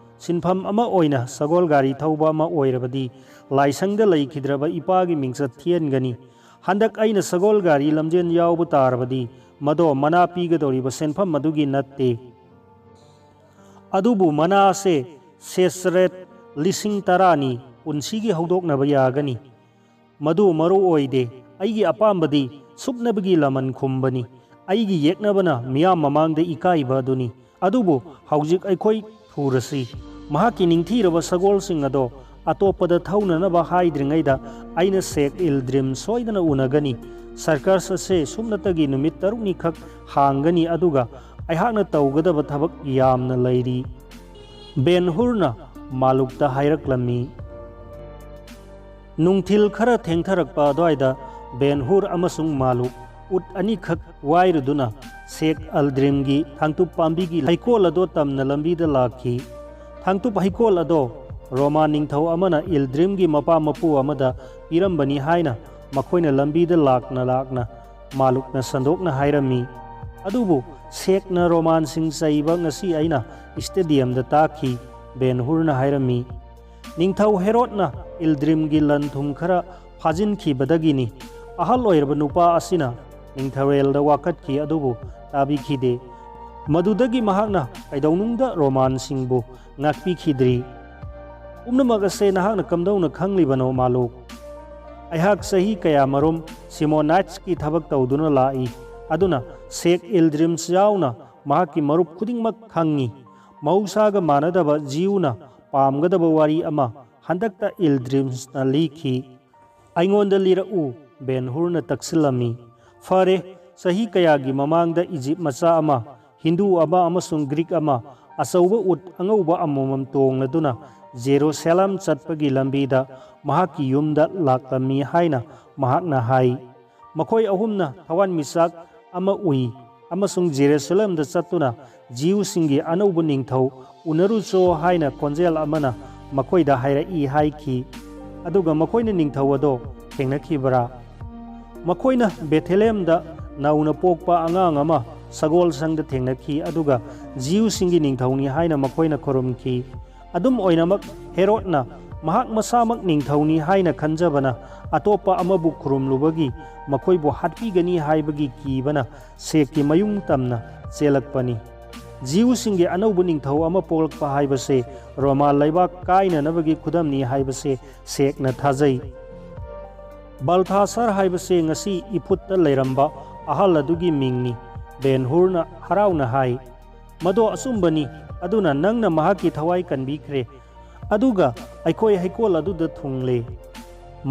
ꯁꯤꯟꯐꯝ ꯑꯃ ꯑꯣꯏꯅ ꯁꯒꯣꯜ ꯒꯥꯔꯤ ꯊꯧꯕ ꯑꯃ ꯑꯣꯏꯔꯕꯗꯤ ꯂꯥꯏꯁꯪꯗ ꯂꯩꯈꯤꯗ꯭ꯔꯕ ꯏꯄꯥꯒꯤ ꯃꯤꯡꯆꯠ ꯊꯤꯍꯟꯒꯅꯤ꯫ ꯍꯟꯗꯛ ꯑꯩꯅ ꯁꯒꯣꯜ ꯒꯥꯔꯤ ꯂꯝꯖꯦꯟ ꯌꯥꯎꯕ ꯇꯥꯔꯕꯗꯤ ꯃꯗꯣ ꯃꯅꯥ ꯄꯤꯒꯗꯧꯔꯤꯕ ꯁꯦꯟꯐꯝ ꯑꯗꯨꯒꯤ ꯅꯠꯇꯦ꯫ ꯑꯗꯨꯕꯨ ꯃꯅꯥ ꯑꯁꯦ ꯁꯦꯁꯔꯦꯠ ꯂꯤꯁꯤꯡ ꯇꯔꯥꯅꯤ, ꯄꯨꯟꯁꯤꯒꯤ ꯍꯧꯗꯣꯛꯅꯕ ꯌꯥꯒꯅꯤ꯫ ꯃꯗꯨ ꯃꯔꯨ ꯑꯣꯏꯗꯦ꯫ ꯑꯩꯒꯤ ꯑꯄꯥꯝꯕꯗꯤ ꯁꯨꯞꯅꯕꯒꯤ ꯂꯃꯟ ꯈꯨꯝꯕꯅꯤ꯫ ꯑꯩꯒꯤ ꯌꯦꯛꯅꯕꯅ ꯃꯤꯌꯥꯝ ꯃꯃꯥꯡꯗ ꯏꯀꯥꯏꯕ ꯑꯗꯨꯅꯤ꯫ ꯑꯗꯨꯕꯨ ꯍꯧꯖꯤꯛ ꯑꯩꯈꯣꯏ ꯊꯨꯔꯁꯤ꯫ ꯃꯍꯥꯛꯀꯤ ꯅꯤꯡꯊꯤꯔꯕ ꯁꯒꯣꯜꯁꯤꯡ ꯑꯗꯣ ꯑꯇꯣꯞꯄꯗ ꯊꯧꯅꯅꯕ ꯍꯥꯏꯗ꯭ꯔꯤꯉꯩꯗ ꯑꯩꯅ ꯁꯦꯛ ꯏꯜꯗ꯭ꯔꯤꯝ ꯁꯣꯏꯗꯅ ꯎꯅꯒꯅꯤ꯫ ꯁꯔꯀꯁ ꯑꯁꯦ ꯁꯨꯞꯅꯇꯒꯤ ꯅꯨꯃꯤꯠ ꯇꯔꯨꯛꯅꯤꯈꯛ ꯍꯥꯡꯒꯅꯤ, ꯑꯗꯨꯒ ꯑꯩꯍꯥꯛꯅ ꯇꯧꯒꯗꯕ ꯊꯕꯛ ꯌꯥꯝꯅ ꯂꯩꯔꯤ꯫" ꯕꯦꯟ ꯍꯨꯔꯅ ꯃꯥꯂꯨꯛꯇ ꯍꯥꯏꯔꯛꯂꯝꯃꯤ꯫ ꯅꯨꯡꯊꯤꯜ ꯈꯔ ꯊꯦꯡꯊꯔꯛꯄ ꯑꯗꯨꯋꯥꯏꯗ ꯕꯦꯟ ꯍꯨꯔ ꯑꯃꯁꯨꯡ ꯃꯥꯂꯨꯛ ꯎꯠ ꯑꯅꯤꯈꯛ ꯋꯥꯏꯔꯨꯗꯨꯅ ꯁꯦꯛ ꯑꯜꯗ꯭ꯔꯤꯝꯒꯤ ꯊꯥꯡꯇꯨꯞ ꯄꯥꯝꯕꯤꯒꯤ ꯍꯩꯀꯣꯜ ꯑꯗꯣ ꯇꯝꯅ ꯂꯝꯕꯤꯗ ꯂꯥꯛꯈꯤ꯫ ꯊꯥꯡꯇꯨꯞ ꯍꯩꯀꯣꯜ ꯑꯗꯣ ꯔꯣꯃꯥꯟ ꯅꯤꯡꯊꯧ ꯑꯃꯅ ꯏꯜꯗ꯭ꯔꯤꯝꯒꯤ ꯃꯄꯥ ꯃꯄꯨ ꯑꯃꯗ ꯄꯤꯔꯝꯕꯅꯤ ꯍꯥꯏꯅ ꯃꯈꯣꯏꯅ ꯂꯝꯕꯤꯗ ꯂꯥꯛꯅ ꯂꯥꯛꯅ ꯃꯥꯂꯨꯛꯅ ꯁꯟꯗꯣꯛꯅ ꯍꯥꯏꯔꯝꯃꯤ꯫ "ꯑꯗꯨꯕꯨ ꯁꯦꯛꯅ ꯔꯣꯃꯥꯟꯁꯤꯡ ꯆꯩꯕ ꯉꯁꯤ ꯑꯩꯅ ꯁ꯭ꯇꯦꯗꯤꯌꯝꯗ ꯇꯥꯈꯤ", ꯕꯦꯟ ꯍꯨꯔꯅ ꯍꯥꯏꯔꯝꯃꯤ꯫ "ꯅꯤꯡꯊꯧ ꯍꯦꯔꯣꯗꯅ ꯏꯜꯗ꯭ꯔꯤꯝꯒꯤ ꯂꯟ ꯊꯨꯝ ꯈꯔ ꯐꯥꯖꯤꯟꯈꯤꯕꯗꯒꯤꯅꯤ꯫ ꯑꯍꯜ ꯑꯣꯏꯔꯕ ꯅꯨꯄꯥ ꯑꯁꯤꯅ ꯅꯤꯡꯊꯧꯔꯦꯜꯗ ꯋꯥꯀꯠꯈꯤ, ꯑꯗꯨꯕꯨ ꯇꯥꯕꯤꯈꯤꯗꯦ꯫ ꯃꯗꯨꯗꯒꯤ ꯃꯍꯥꯛꯅ ꯀꯩꯗꯧꯅꯨꯡꯗ ꯔꯣꯃꯥꯟꯁꯤꯡꯕꯨ ꯉꯥꯛꯄꯤꯈꯤꯗ꯭ꯔꯤ꯫ ꯄꯨꯝꯅꯃꯛ ꯑꯁꯦ ꯅꯍꯥꯛꯅ ꯀꯝꯗꯧꯅ ꯈꯪꯂꯤꯕꯅꯣ, ꯃꯥꯂꯨꯛ?" "ꯑꯩꯍꯥꯛ ꯆꯍꯤ ꯀꯌꯥꯃꯔꯨꯝ ꯁꯤꯃꯣꯅꯥꯏꯠꯁꯀꯤ ꯊꯕꯛ ꯇꯧꯗꯨꯅ ꯂꯥꯛꯏ, ꯑꯗꯨꯅ ꯁꯦꯛ ꯏꯜꯗ꯭ꯔꯤꯝꯁ ꯌꯥꯎꯅ ꯃꯍꯥꯛꯀꯤ ꯃꯔꯨꯞ ꯈꯨꯗꯤꯡꯃꯛ ꯈꯪꯏ꯫ ꯃꯍꯧꯁꯥꯒ ꯃꯥꯟꯅꯗꯕ ꯖꯤꯌꯨꯅ ꯄꯥꯝꯒꯗꯕ ꯋꯥꯔꯤ ꯑꯃ ꯍꯟꯗꯛꯇ ꯏꯜꯗ꯭ꯔꯤꯝꯁꯅ ꯂꯤꯈꯤ꯫" "ꯑꯩꯉꯣꯟꯗ ꯂꯤꯔꯛꯎ", ꯕꯦꯟ ꯍꯨꯔꯅ ꯇꯛꯁꯤꯜꯂꯝꯃꯤ꯫ "ꯐꯔꯦ, ꯆꯍꯤ ꯀꯌꯥꯒꯤ ꯃꯃꯥꯡꯗ ꯏꯖꯤꯞ ꯃꯆꯥ ꯑꯃ, ꯍꯤꯟꯗꯨ ꯑꯃ ꯑꯃꯁꯨꯡ ꯒ꯭ꯔꯤꯛ ꯑꯃ ꯑꯆꯧꯕ ꯎꯠ ꯑꯉꯧꯕ ꯑꯃꯃꯝ ꯇꯣꯡꯂꯗꯨꯅ ꯖꯦꯔꯨꯁꯥꯂꯦꯝ ꯆꯠꯄꯒꯤ ꯂꯝꯕꯤꯗ ꯃꯍꯥꯛꯀꯤ ꯌꯨꯝꯗ ꯂꯥꯛꯂꯝꯃꯤ ꯍꯥꯏꯅ ꯃꯍꯥꯛꯅ ꯍꯥꯏ꯫ ꯃꯈꯣꯏ ꯑꯍꯨꯝꯅ ꯊꯋꯥꯟꯃꯤꯆꯥꯛ ꯑꯃ ꯎꯏ꯫ ꯑꯃꯁꯨꯡ ꯖꯦꯔꯨꯁꯂꯦꯝꯗ ꯆꯠꯇꯨꯅ ꯖꯤꯎꯁꯤꯡꯒꯤ ꯑꯅꯧꯕ ꯅꯤꯡꯊꯧ ꯎꯅꯔꯨꯆꯣ ꯍꯥꯏꯅ ꯈꯣꯟꯖꯦꯜ ꯑꯃꯅ ꯃꯈꯣꯏꯗ ꯍꯥꯏꯔꯛꯏ ꯍꯥꯏꯈꯤ꯫ ꯑꯗꯨꯒ ꯃꯈꯣꯏꯅ ꯅꯤꯡꯊꯧ ꯑꯗꯣ ꯊꯦꯡꯅꯈꯤꯕ꯭ꯔꯥ? ꯃꯈꯣꯏꯅ ꯕꯦꯊꯦꯂꯦꯝꯗ ꯅꯧꯅ ꯄꯣꯛꯄ ꯑꯉꯥꯡ ꯑꯃ ꯁꯒꯣꯜꯁꯪꯗ ꯊꯦꯡꯅꯈꯤ, ꯑꯗꯨꯒ ꯖꯤꯎꯁꯤꯡꯒꯤ ꯅꯤꯡꯊꯧꯅꯤ ꯍꯥꯏꯅ ꯃꯈꯣꯏꯅ ꯈꯨꯔꯨꯝꯈꯤ꯫ ꯑꯗꯨꯝ ꯑꯣꯏꯅꯃꯛ, ꯍꯦꯔꯣꯗꯅ ꯃꯍꯥꯛ ꯃꯁꯥꯃꯛ ꯅꯤꯡꯊꯧꯅꯤ ꯍꯥꯏꯅ ꯈꯟꯖꯕꯅ ꯑꯇꯣꯞꯄ ꯑꯃꯕꯨ ꯈꯨꯔꯨꯝꯂꯨꯕꯒꯤ ꯃꯈꯣꯏꯕꯨ ꯍꯥꯠꯄꯤꯒꯅꯤ ꯍꯥꯏꯕꯒꯤ ꯀꯤꯕꯅ ꯁꯦꯛꯀꯤ ꯃꯌꯨꯝ ꯇꯝꯅ ꯆꯦꯜꯂꯛꯄꯅꯤ꯫ ꯖꯤꯎꯁꯤꯡꯒꯤ ꯑꯅꯧꯕ ꯅꯤꯡꯊꯧ ꯑꯃ ꯄꯣꯛꯂꯛꯄ ꯍꯥꯏꯕꯁꯦ ꯔꯣꯃꯥ ꯂꯩꯕꯥꯛ ꯀꯥꯏꯅꯅꯕꯒꯤ ꯈꯨꯗꯝꯅꯤ ꯍꯥꯏꯕꯁꯦ ꯁꯦꯛꯅ ꯊꯥꯖꯩ꯫ ꯕꯜꯊꯥꯁꯥꯔ ꯍꯥꯏꯕꯁꯦ ꯉꯁꯤ ꯏꯐꯨꯠꯇ ꯂꯩꯔꯝꯕ ꯑꯍꯜ ꯑꯗꯨꯒꯤ ꯃꯤꯡꯅꯤ, ꯕꯦꯟ ꯍꯨꯔꯅ ꯍꯔꯥꯎꯅ ꯍꯥꯏ꯫ ꯃꯗꯣ ꯑꯆꯨꯝꯕꯅꯤ, ꯑꯗꯨꯅ ꯅꯪꯅ ꯃꯍꯥꯛꯀꯤ ꯊꯋꯥꯏ ꯀꯟꯕꯤꯈ꯭ꯔꯦ꯫ ꯑꯗꯨꯒ ꯑꯩꯈꯣꯏ ꯍꯩꯀꯣꯜ ꯑꯗꯨꯗ ꯊꯨꯡꯂꯦ꯫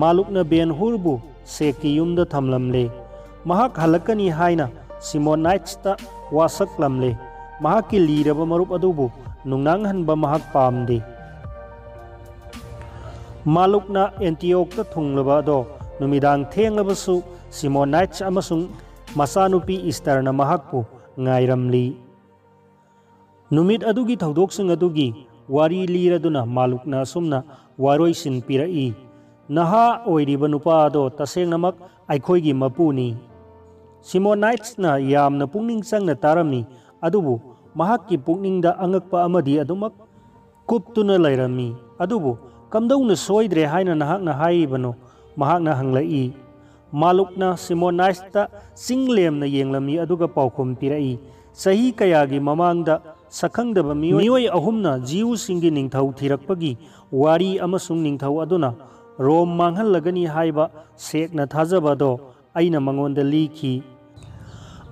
ꯃꯥꯂꯨꯛꯅ ꯕꯦꯟ ꯍꯨꯔꯕꯨ ꯁꯦꯛꯀꯤ ꯌꯨꯝꯗ ꯊꯝꯂꯝꯂꯦ꯫ ꯃꯍꯥꯛ ꯍꯜꯂꯛꯀꯅꯤ ꯍꯥꯏꯅ ꯁꯤꯃꯣꯅꯥꯏꯠꯁꯇ ꯋꯥꯁꯛꯂꯝꯂꯦ꯫ ꯃꯍꯥꯛꯀꯤ ꯂꯤꯔꯕ ꯃꯔꯨꯞ ꯑꯗꯨꯕꯨ ꯅꯨꯡꯅꯥꯡꯍꯟꯕ ꯃꯍꯥꯛ ꯄꯥꯝꯗꯦ꯫ ꯃꯥꯂꯨꯛꯅ ꯑꯦꯟꯇꯤꯑꯣꯛꯇ ꯊꯨꯡꯂꯕ ꯑꯗꯣ ꯅꯨꯃꯤꯗꯥꯡ ꯊꯦꯡꯂꯕꯁꯨ ꯁꯤꯃꯣꯅꯥꯏꯠꯁ ꯑꯃꯁꯨꯡ ꯃꯆꯥꯅꯨꯄꯤ ꯏꯁꯇꯔꯅ ꯃꯍꯥꯛꯄꯨ ꯉꯥꯏꯔꯝꯂꯤ꯫ ꯅꯨꯃꯤꯠ ꯑꯗꯨꯒꯤ ꯊꯧꯗꯣꯛꯁꯤꯡ ꯑꯗꯨꯒꯤ ꯋꯥꯔꯤ ꯂꯤꯔꯗꯨꯅ ꯃꯥꯂꯨꯛꯅ ꯑꯁꯨꯝꯅ ꯋꯥꯔꯣꯏꯁꯤꯟ ꯄꯤꯔꯛꯏ, "ꯅꯍꯥ ꯑꯣꯏꯔꯤꯕ ꯅꯨꯄꯥ ꯑꯗꯣ ꯇꯁꯦꯡꯅꯃꯛ ꯑꯩꯈꯣꯏꯒꯤ ꯃꯄꯨꯅꯤ꯫ ꯁꯤꯃꯣꯅꯥꯏꯠꯁꯅ ꯌꯥꯝꯅ ꯄꯨꯛꯅꯤꯡ ꯆꯪꯅ ꯇꯥꯔꯝꯃꯤ, ꯑꯗꯨꯕꯨ ꯃꯍꯥꯛꯀꯤ ꯄꯨꯛꯅꯤꯡꯗ ꯑꯉꯛꯄ ꯑꯃꯗꯤ ꯑꯗꯨꯃꯛ ꯀꯨꯞꯇꯨꯅ ꯂꯩꯔꯝꯃꯤ꯫ ꯑꯗꯨꯕꯨ ꯀꯝꯗꯧꯅ ꯁꯣꯏꯗ꯭ꯔꯦ ꯍꯥꯏꯅ ꯅꯍꯥꯛꯅ ꯍꯥꯏꯔꯤꯕꯅꯣ?" ꯃꯍꯥꯛꯅ ꯍꯪꯂꯛꯏ꯫ ꯃꯥꯂꯨꯛꯅ ꯁꯤꯃꯣꯅꯥꯏꯁꯇ ꯆꯤꯡ ꯂꯦꯝꯅ ꯌꯦꯡꯂꯝꯃꯤ, ꯑꯗꯨꯒ ꯄꯥꯎꯈꯨꯝ ꯄꯤꯔꯛꯏ, "ꯆꯍꯤ ꯀꯌꯥꯒꯤ ꯃꯃꯥꯡꯗ ꯁꯛꯈꯪꯗꯕ ꯃꯤꯑꯣꯏ, ꯃꯤꯑꯣꯏ ꯑꯍꯨꯝꯅ ꯖꯤꯎꯁꯤꯡꯒꯤ ꯅꯤꯡꯊꯧ ꯊꯤꯔꯛꯄꯒꯤ ꯋꯥꯔꯤ ꯑꯃꯁꯨꯡ ꯅꯤꯡꯊꯧ ꯑꯗꯨꯅ ꯔꯣꯝ ꯃꯥꯡꯍꯜꯂꯒꯅꯤ ꯍꯥꯏꯕ ꯁꯦꯛꯅ ꯊꯥꯖꯕ ꯑꯗꯣ ꯑꯩꯅ ꯃꯉꯣꯟꯗ ꯂꯤꯈꯤ꯫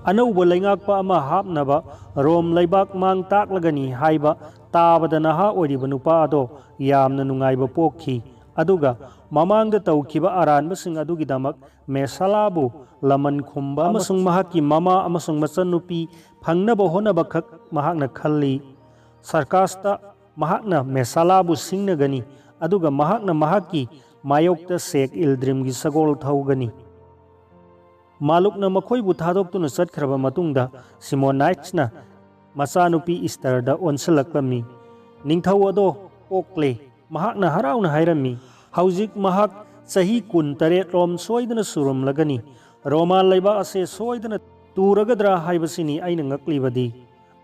ꯑꯅꯧꯕ ꯂꯩꯉꯥꯛꯄ ꯑꯃ ꯍꯥꯞꯅꯕ ꯔꯣꯝ ꯂꯩꯕꯥꯛ ꯃꯥꯡ ꯇꯥꯛꯂꯒꯅꯤ ꯍꯥꯏꯕ ꯇꯥꯕꯗ ꯅꯍꯥ ꯑꯣꯏꯔꯤꯕ ꯅꯨꯄꯥ ꯑꯗꯣ ꯌꯥꯝꯅ ꯅꯨꯡꯉꯥꯏꯕ ꯄꯣꯛꯈꯤ꯫ ꯑꯗꯨꯒ ꯃꯃꯥꯡꯗ ꯇꯧꯈꯤꯕ ꯑꯔꯥꯟꯕꯁꯤꯡ ꯑꯗꯨꯒꯤꯗꯃꯛ ꯃꯦꯁꯥꯂꯥꯕꯨ ꯂꯃꯟ ꯈꯨꯝꯕ ꯑꯃꯁꯨꯡ ꯃꯍꯥꯛꯀꯤ ꯃꯃꯥ ꯑꯃꯁꯨꯡ ꯃꯆꯟꯅꯨꯄꯤ ꯐꯪꯅꯕ ꯍꯣꯠꯅꯕꯈꯛ ꯃꯍꯥꯛꯅ ꯈꯜꯂꯤ꯫ ꯁꯔꯀꯥꯁꯇ ꯃꯍꯥꯛꯅ ꯃꯦꯁꯥꯂꯥꯕꯨ ꯁꯤꯡꯅꯒꯅꯤ, ꯑꯗꯨꯒ ꯃꯍꯥꯛꯅ ꯃꯍꯥꯛꯀꯤ ꯃꯥꯌꯣꯛꯇ ꯁꯦꯛ ꯏꯜꯗ꯭ꯔꯤꯝꯒꯤ ꯁꯒꯣꯜ ꯊꯧꯒꯅꯤ꯫ ꯃꯥꯂꯨꯛꯅ ꯃꯈꯣꯏꯕꯨ ꯊꯥꯗꯣꯛꯇꯨꯅ ꯆꯠꯈ꯭ꯔꯕ ꯃꯇꯨꯡꯗ, ꯁꯤꯃꯣꯅꯥꯏꯠꯁꯅ ꯃꯆꯥꯅꯨꯄꯤ ꯏꯁꯇꯔꯗ ꯑꯣꯟꯁꯤꯜꯂꯛꯂꯝꯃꯤ꯫ "ꯅꯤꯡꯊꯧ ꯑꯗꯣ ꯄꯣꯛꯂꯦ," ꯃꯍꯥꯛꯅ ꯍꯔꯥꯎꯅ ꯍꯥꯏꯔꯝꯃꯤ꯫ "ꯍꯧꯖꯤꯛ ꯃꯍꯥꯛ ꯆꯍꯤ ꯀꯨꯟꯇꯔꯦꯠ ꯔꯣꯝ ꯁꯣꯏꯗꯅ ꯁꯨꯔꯝꯂꯒꯅꯤ꯫ ꯔꯣꯃꯥꯟ ꯂꯩꯕꯥꯛ ꯑꯁꯦ ꯁꯣꯏꯗꯅ ꯇꯨꯔꯒꯗ꯭ꯔꯥ ꯍꯥꯏꯕꯁꯤꯅꯤ ꯑꯩꯅ ꯉꯛꯂꯤꯕꯗꯤ꯫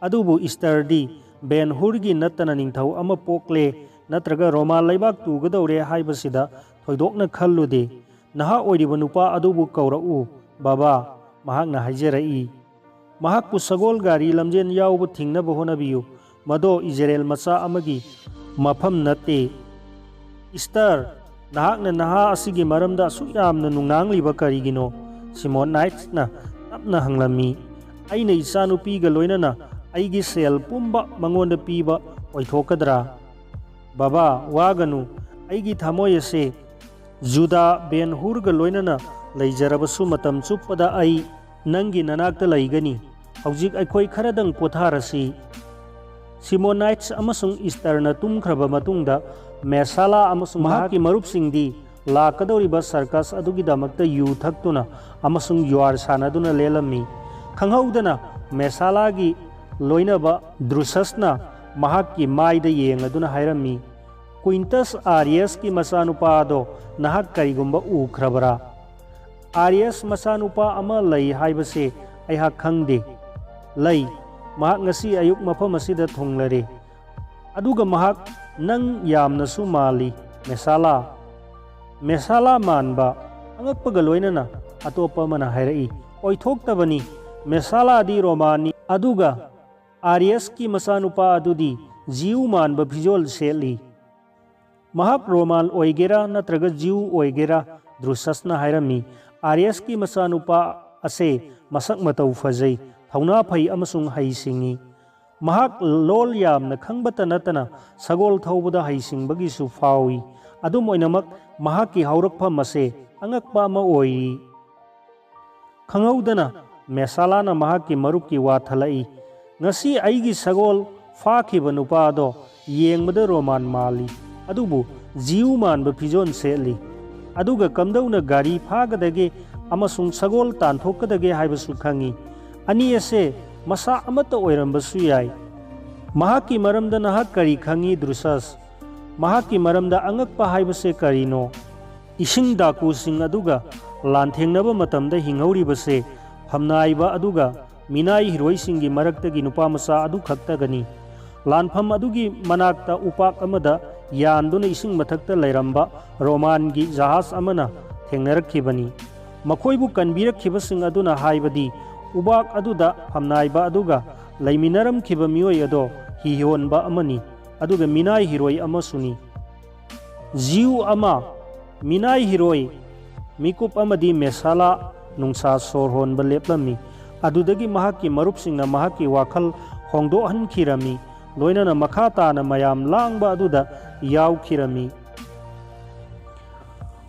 ꯑꯗꯨꯕꯨ ꯏꯁꯇꯔꯗꯤ ꯕꯦꯟ ꯍꯨꯔꯒꯤ ꯅꯠꯇꯅ ꯅꯤꯡꯊꯧ ꯑꯃ ꯄꯣꯛꯂꯦ ꯅꯠꯇ꯭ꯔꯒ ꯔꯣꯃꯥꯟ ꯂꯩꯕꯥꯛ ꯇꯨꯒꯗꯧꯔꯦ ꯍꯥꯏꯕꯁꯤꯗ ꯊꯣꯏꯗꯣꯛꯅ ꯈꯜꯂꯨꯗꯦ꯫ ꯅꯍꯥ ꯑꯣꯏꯔꯤꯕ ꯅꯨꯄꯥ ꯑꯗꯨꯕꯨ ꯀꯧꯔꯛꯎ, ꯕꯥꯕꯥ," ꯃꯍꯥꯛꯅ ꯍꯥꯏꯖꯔꯛꯏ꯫ "ꯃꯍꯥꯛꯄꯨ ꯁꯒꯣꯜ ꯒꯥꯔꯤ ꯂꯝꯖꯦꯟ ꯌꯥꯎꯕ ꯊꯤꯡꯅꯕ ꯍꯣꯠꯅꯕꯤꯌꯨ꯫ ꯃꯗꯣ ꯏꯖꯔꯦꯜ ꯃꯆꯥ ꯑꯃꯒꯤ ꯃꯐꯝ ꯅꯠꯇꯦ꯫" "ꯏꯁꯇꯔ, ꯅꯍꯥꯛꯅ ꯅꯍꯥ ꯑꯁꯤꯒꯤ ꯃꯔꯝꯗ ꯑꯁꯨꯛ ꯌꯥꯝꯅ ꯅꯨꯡꯅꯥꯡꯂꯤꯕ ꯀꯔꯤꯒꯤꯅꯣ?" ꯁꯤꯃꯣꯅꯥꯏꯠꯁꯅ ꯇꯞꯅ ꯍꯪꯂꯝꯃꯤ꯫ "ꯑꯩꯅ ꯏꯆꯥꯅꯨꯄꯤꯒ ꯂꯣꯏꯅꯅ ꯑꯩꯒꯤ ꯁꯦꯜ ꯄꯨꯝꯕ ꯃꯉꯣꯟꯗ ꯄꯤꯕ ꯑꯣꯏꯊꯣꯛꯀꯗ꯭ꯔꯥ?" "ꯕꯥꯕꯥ, ꯋꯥꯒꯅꯨ꯫ ꯑꯩꯒꯤ ꯊꯃꯣꯏ ꯑꯁꯦ ꯖꯨꯗꯥ ꯕꯦꯟ ꯍꯨꯔꯒ ꯂꯣꯏꯅꯅ ꯂꯩꯖꯔꯕꯁꯨ ꯃꯇꯝ ꯆꯨꯞꯄꯗ ꯑꯩ ꯅꯪꯒꯤ ꯅꯅꯥꯛꯇ ꯂꯩꯒꯅꯤ꯫ ꯍꯧꯖꯤꯛ ꯑꯩꯈꯣꯏ ꯈꯔꯗꯪ ꯄꯣꯊꯥꯔꯁꯤ꯫" ꯁꯤꯃꯣꯅꯥꯏꯠꯁ ꯑꯃꯁꯨꯡ ꯏꯁꯇꯔꯅ ꯇꯨꯝꯈ꯭ꯔꯕ ꯃꯇꯨꯡꯗ, ꯃꯦꯁꯥꯂꯥ ꯑꯃꯁꯨꯡ ꯃꯍꯥꯛꯀꯤ ꯃꯔꯨꯞꯁꯤꯡꯗꯤ ꯂꯥꯛꯀꯗꯧꯔꯤꯕ ꯁꯔꯀꯁ ꯑꯗꯨꯒꯤꯗꯃꯛꯇ ꯌꯨ ꯊꯛꯇꯨꯅ ꯑꯃꯁꯨꯡ ꯌꯨꯍꯥꯔ ꯁꯥꯟꯅꯗꯨꯅ ꯂꯦꯜꯂꯝꯃꯤ꯫ ꯈꯪꯍꯧꯗꯅ ꯃꯦꯁꯥꯂꯥꯒꯤ ꯂꯣꯏꯅꯕ ꯗ꯭ꯔꯨꯁꯁꯅ ꯃꯍꯥꯛꯀꯤ ꯃꯥꯏꯗ ꯌꯦꯡꯂꯗꯨꯅ ꯍꯥꯏꯔꯝꯃꯤ, "ꯀ꯭ꯋꯤꯟꯇꯁ ꯑꯥꯔꯤꯌꯁꯀꯤ ꯃꯆꯥꯅꯨꯄꯥ ꯑꯗꯣ ꯅꯍꯥꯛ ꯀꯔꯤꯒꯨꯝꯕ ꯎꯈ꯭ꯔꯕꯔꯥ?" "ꯑꯥꯔꯤꯌꯁ ꯃꯆꯥꯅꯨꯄꯥ ꯑꯃ ꯂꯩ ꯍꯥꯏꯕꯁꯦ ꯑꯩꯍꯥꯛ ꯈꯪꯗꯦ꯫" "ꯂꯩ꯫ ꯃꯍꯥꯛ ꯉꯁꯤ ꯑꯌꯨꯛ ꯃꯐꯝ ꯑꯁꯤꯗ ꯊꯨꯡꯂꯔꯦ꯫ ꯑꯗꯨꯒ ꯃꯍꯥꯛ ꯅꯪ ꯌꯥꯝꯅꯁꯨ ꯃꯥꯜꯂꯤ, ꯃꯦꯁꯥꯂꯥ꯫" "ꯃꯦꯁꯥꯂꯥ ꯃꯥꯟꯕ?" ꯑꯉꯛꯄꯒ ꯂꯣꯏꯅꯅ ꯑꯇꯣꯞꯄ ꯑꯃꯅ ꯍꯥꯏꯔꯛꯏ꯫ "ꯑꯣꯏꯊꯣꯛꯇꯕꯅꯤ꯫ ꯃꯦꯁꯥꯂꯥꯗꯤ ꯔꯣꯃꯥꯟꯅꯤ, ꯑꯗꯨꯒ ꯑꯥꯔꯤꯌꯁꯀꯤ ꯃꯆꯥꯅꯨꯄꯥ ꯑꯗꯨꯗꯤ ꯖꯤꯌꯨ ꯃꯥꯟꯕ ꯐꯤꯖꯣꯜ ꯁꯦꯠꯂꯤ꯫" "ꯃꯍꯥꯛ ꯔꯣꯃꯥꯟ ꯑꯣꯏꯒꯦꯔꯥ ꯅꯠꯇ꯭ꯔꯒ ꯖꯤꯌꯨ ꯑꯣꯏꯒꯦꯔꯥ," ꯗ꯭ꯔꯨꯁꯁꯅ ꯍꯥꯏꯔꯝꯃꯤ, "ꯑꯥꯔꯤꯌꯁꯀꯤ ꯃꯆꯥꯅꯨꯄꯥ ꯑꯁꯦ ꯃꯁꯛ ꯃꯇꯧ ꯐꯖꯩ, ꯊꯧꯅꯥ ꯐꯩ ꯑꯃꯁꯨꯡ ꯍꯩꯁꯤꯡꯉꯤ꯫ ꯃꯍꯥꯛ ꯂꯣꯜ ꯌꯥꯝꯅ ꯈꯪꯕꯇ ꯅꯠꯇꯅ ꯁꯒꯣꯜ ꯊꯧꯕꯗ ꯍꯩꯁꯤꯡꯕꯒꯤꯁꯨ ꯐꯥꯎꯏ꯫ ꯑꯗꯨꯝ ꯑꯣꯏꯅꯃꯛ, ꯃꯍꯥꯛꯀꯤ ꯍꯧꯔꯛꯐꯝ ꯑꯁꯦ ꯑꯉꯛꯄ ꯑꯃ ꯑꯣꯏꯔꯤ꯫" ꯈꯪꯍꯧꯗꯅ ꯃꯦꯁꯥꯂꯥꯅ ꯃꯍꯥꯛꯀꯤ ꯃꯔꯨꯞꯀꯤ ꯋꯥ ꯊꯠꯂꯛꯏ, "ꯉꯁꯤ ꯑꯩꯒꯤ ꯁꯒꯣꯜ ꯐꯥꯈꯤꯕ ꯅꯨꯄꯥ ꯑꯗꯣ ꯌꯦꯡꯕꯗ ꯔꯣꯃꯥꯟ ꯃꯥꯜꯂꯤ, ꯑꯗꯨꯕꯨ ꯖꯤꯌꯨ ꯃꯥꯟꯕ ꯐꯤꯖꯣꯜ ꯁꯦꯠꯂꯤ꯫ ꯑꯗꯨꯒ ꯀꯝꯗꯧꯅ ꯒꯥꯔꯤ ꯐꯥꯒꯗꯒꯦ ꯑꯃꯁꯨꯡ ꯁꯒꯣꯜ ꯇꯥꯟꯊꯣꯛꯀꯗꯒꯦ ꯍꯥꯏꯕꯁꯨ ꯈꯪꯏ꯫ ꯑꯅꯤ ꯑꯁꯦ ꯃꯁꯥ ꯑꯃꯠꯇ ꯑꯣꯏꯔꯝꯕꯁꯨ ꯌꯥꯏ꯫ ꯃꯍꯥꯛꯀꯤ ꯃꯔꯝꯗ ꯅꯍꯥꯛ ꯀꯔꯤ ꯈꯪꯏ, ꯗ꯭ꯔꯨꯁꯁ? ꯃꯍꯥꯛꯀꯤ ꯃꯔꯝꯗ ꯑꯉꯛꯄ ꯍꯥꯏꯕꯁꯦ ꯀꯔꯤꯅꯣ? ꯏꯁꯤꯡ ꯗꯥꯀꯨꯁꯤꯡ ꯑꯗꯨꯒ ꯂꯥꯟꯊꯦꯡꯅꯕ ꯃꯇꯝꯗ ꯍꯤꯡꯍꯧꯔꯤꯕꯁꯦ ꯐꯝꯅꯥꯏꯕ ꯑꯗꯨꯒ ꯃꯤꯅꯥꯏ ꯍꯤꯔꯣꯏꯁꯤꯡꯒꯤ ꯃꯔꯛꯇꯒꯤ ꯅꯨꯄꯥ ꯃꯆꯥ ꯑꯗꯨꯈꯛꯇꯒꯅꯤ꯫ ꯂꯥꯟꯐꯝ ꯑꯗꯨꯒꯤ ꯃꯅꯥꯛꯇ ꯎꯄꯥꯛ ꯑꯃꯗ ꯌꯥꯟꯗꯨꯅ ꯏꯁꯤꯡ ꯃꯊꯛꯇ ꯂꯩꯔꯝꯕ ꯔꯣꯃꯥꯟꯒꯤ ꯖꯍꯥꯖ ꯑꯃꯅ ꯊꯦꯡꯅꯔꯛꯈꯤꯕꯅꯤ꯫ ꯃꯈꯣꯏꯕꯨ ꯀꯟꯕꯤꯔꯛꯈꯤꯕꯁꯤꯡ ꯑꯗꯨꯅ ꯍꯥꯏꯕꯗꯤ ꯎꯄꯥꯛ ꯑꯗꯨꯗ ꯐꯝꯅꯥꯏꯕ ꯑꯗꯨꯒ ꯂꯩꯃꯤꯟꯅꯔꯝꯈꯤꯕ ꯃꯤꯑꯣꯏ ꯑꯗꯣ ꯍꯤ ꯍꯣꯟꯕ ꯑꯃꯅꯤ, ꯑꯗꯨꯒ ꯃꯤꯅꯥꯏ ꯍꯤꯔꯣꯏ ꯑꯃꯁꯨꯅꯤ꯫ ꯖꯤꯎ ꯑꯃ, ꯃꯤꯅꯥꯏ ꯍꯤꯔꯣꯏ, ꯃꯤꯀꯨꯞ ꯑꯃꯗꯤ ꯃꯦꯁꯥꯂꯥ ꯅꯨꯡꯁꯥ ꯁꯣꯔ ꯍꯣꯟꯕ ꯂꯦꯞꯂꯝꯃꯤ꯫ ꯑꯗꯨꯗꯒꯤ ꯃꯍꯥꯛꯀꯤ ꯃꯔꯨꯞꯁꯤꯡꯅ ꯃꯍꯥꯛꯀꯤ ꯋꯥꯈꯜ ꯍꯣꯡꯗꯣꯛꯍꯟꯈꯤꯔꯝꯃꯤ, ꯂꯣꯏꯅꯅ ꯃꯈꯥ ꯇꯥꯅ ꯃꯌꯥꯝ ꯂꯥꯡꯕ ꯑꯗꯨꯗ ꯌꯥꯎꯈꯤꯔꯝꯃꯤ꯫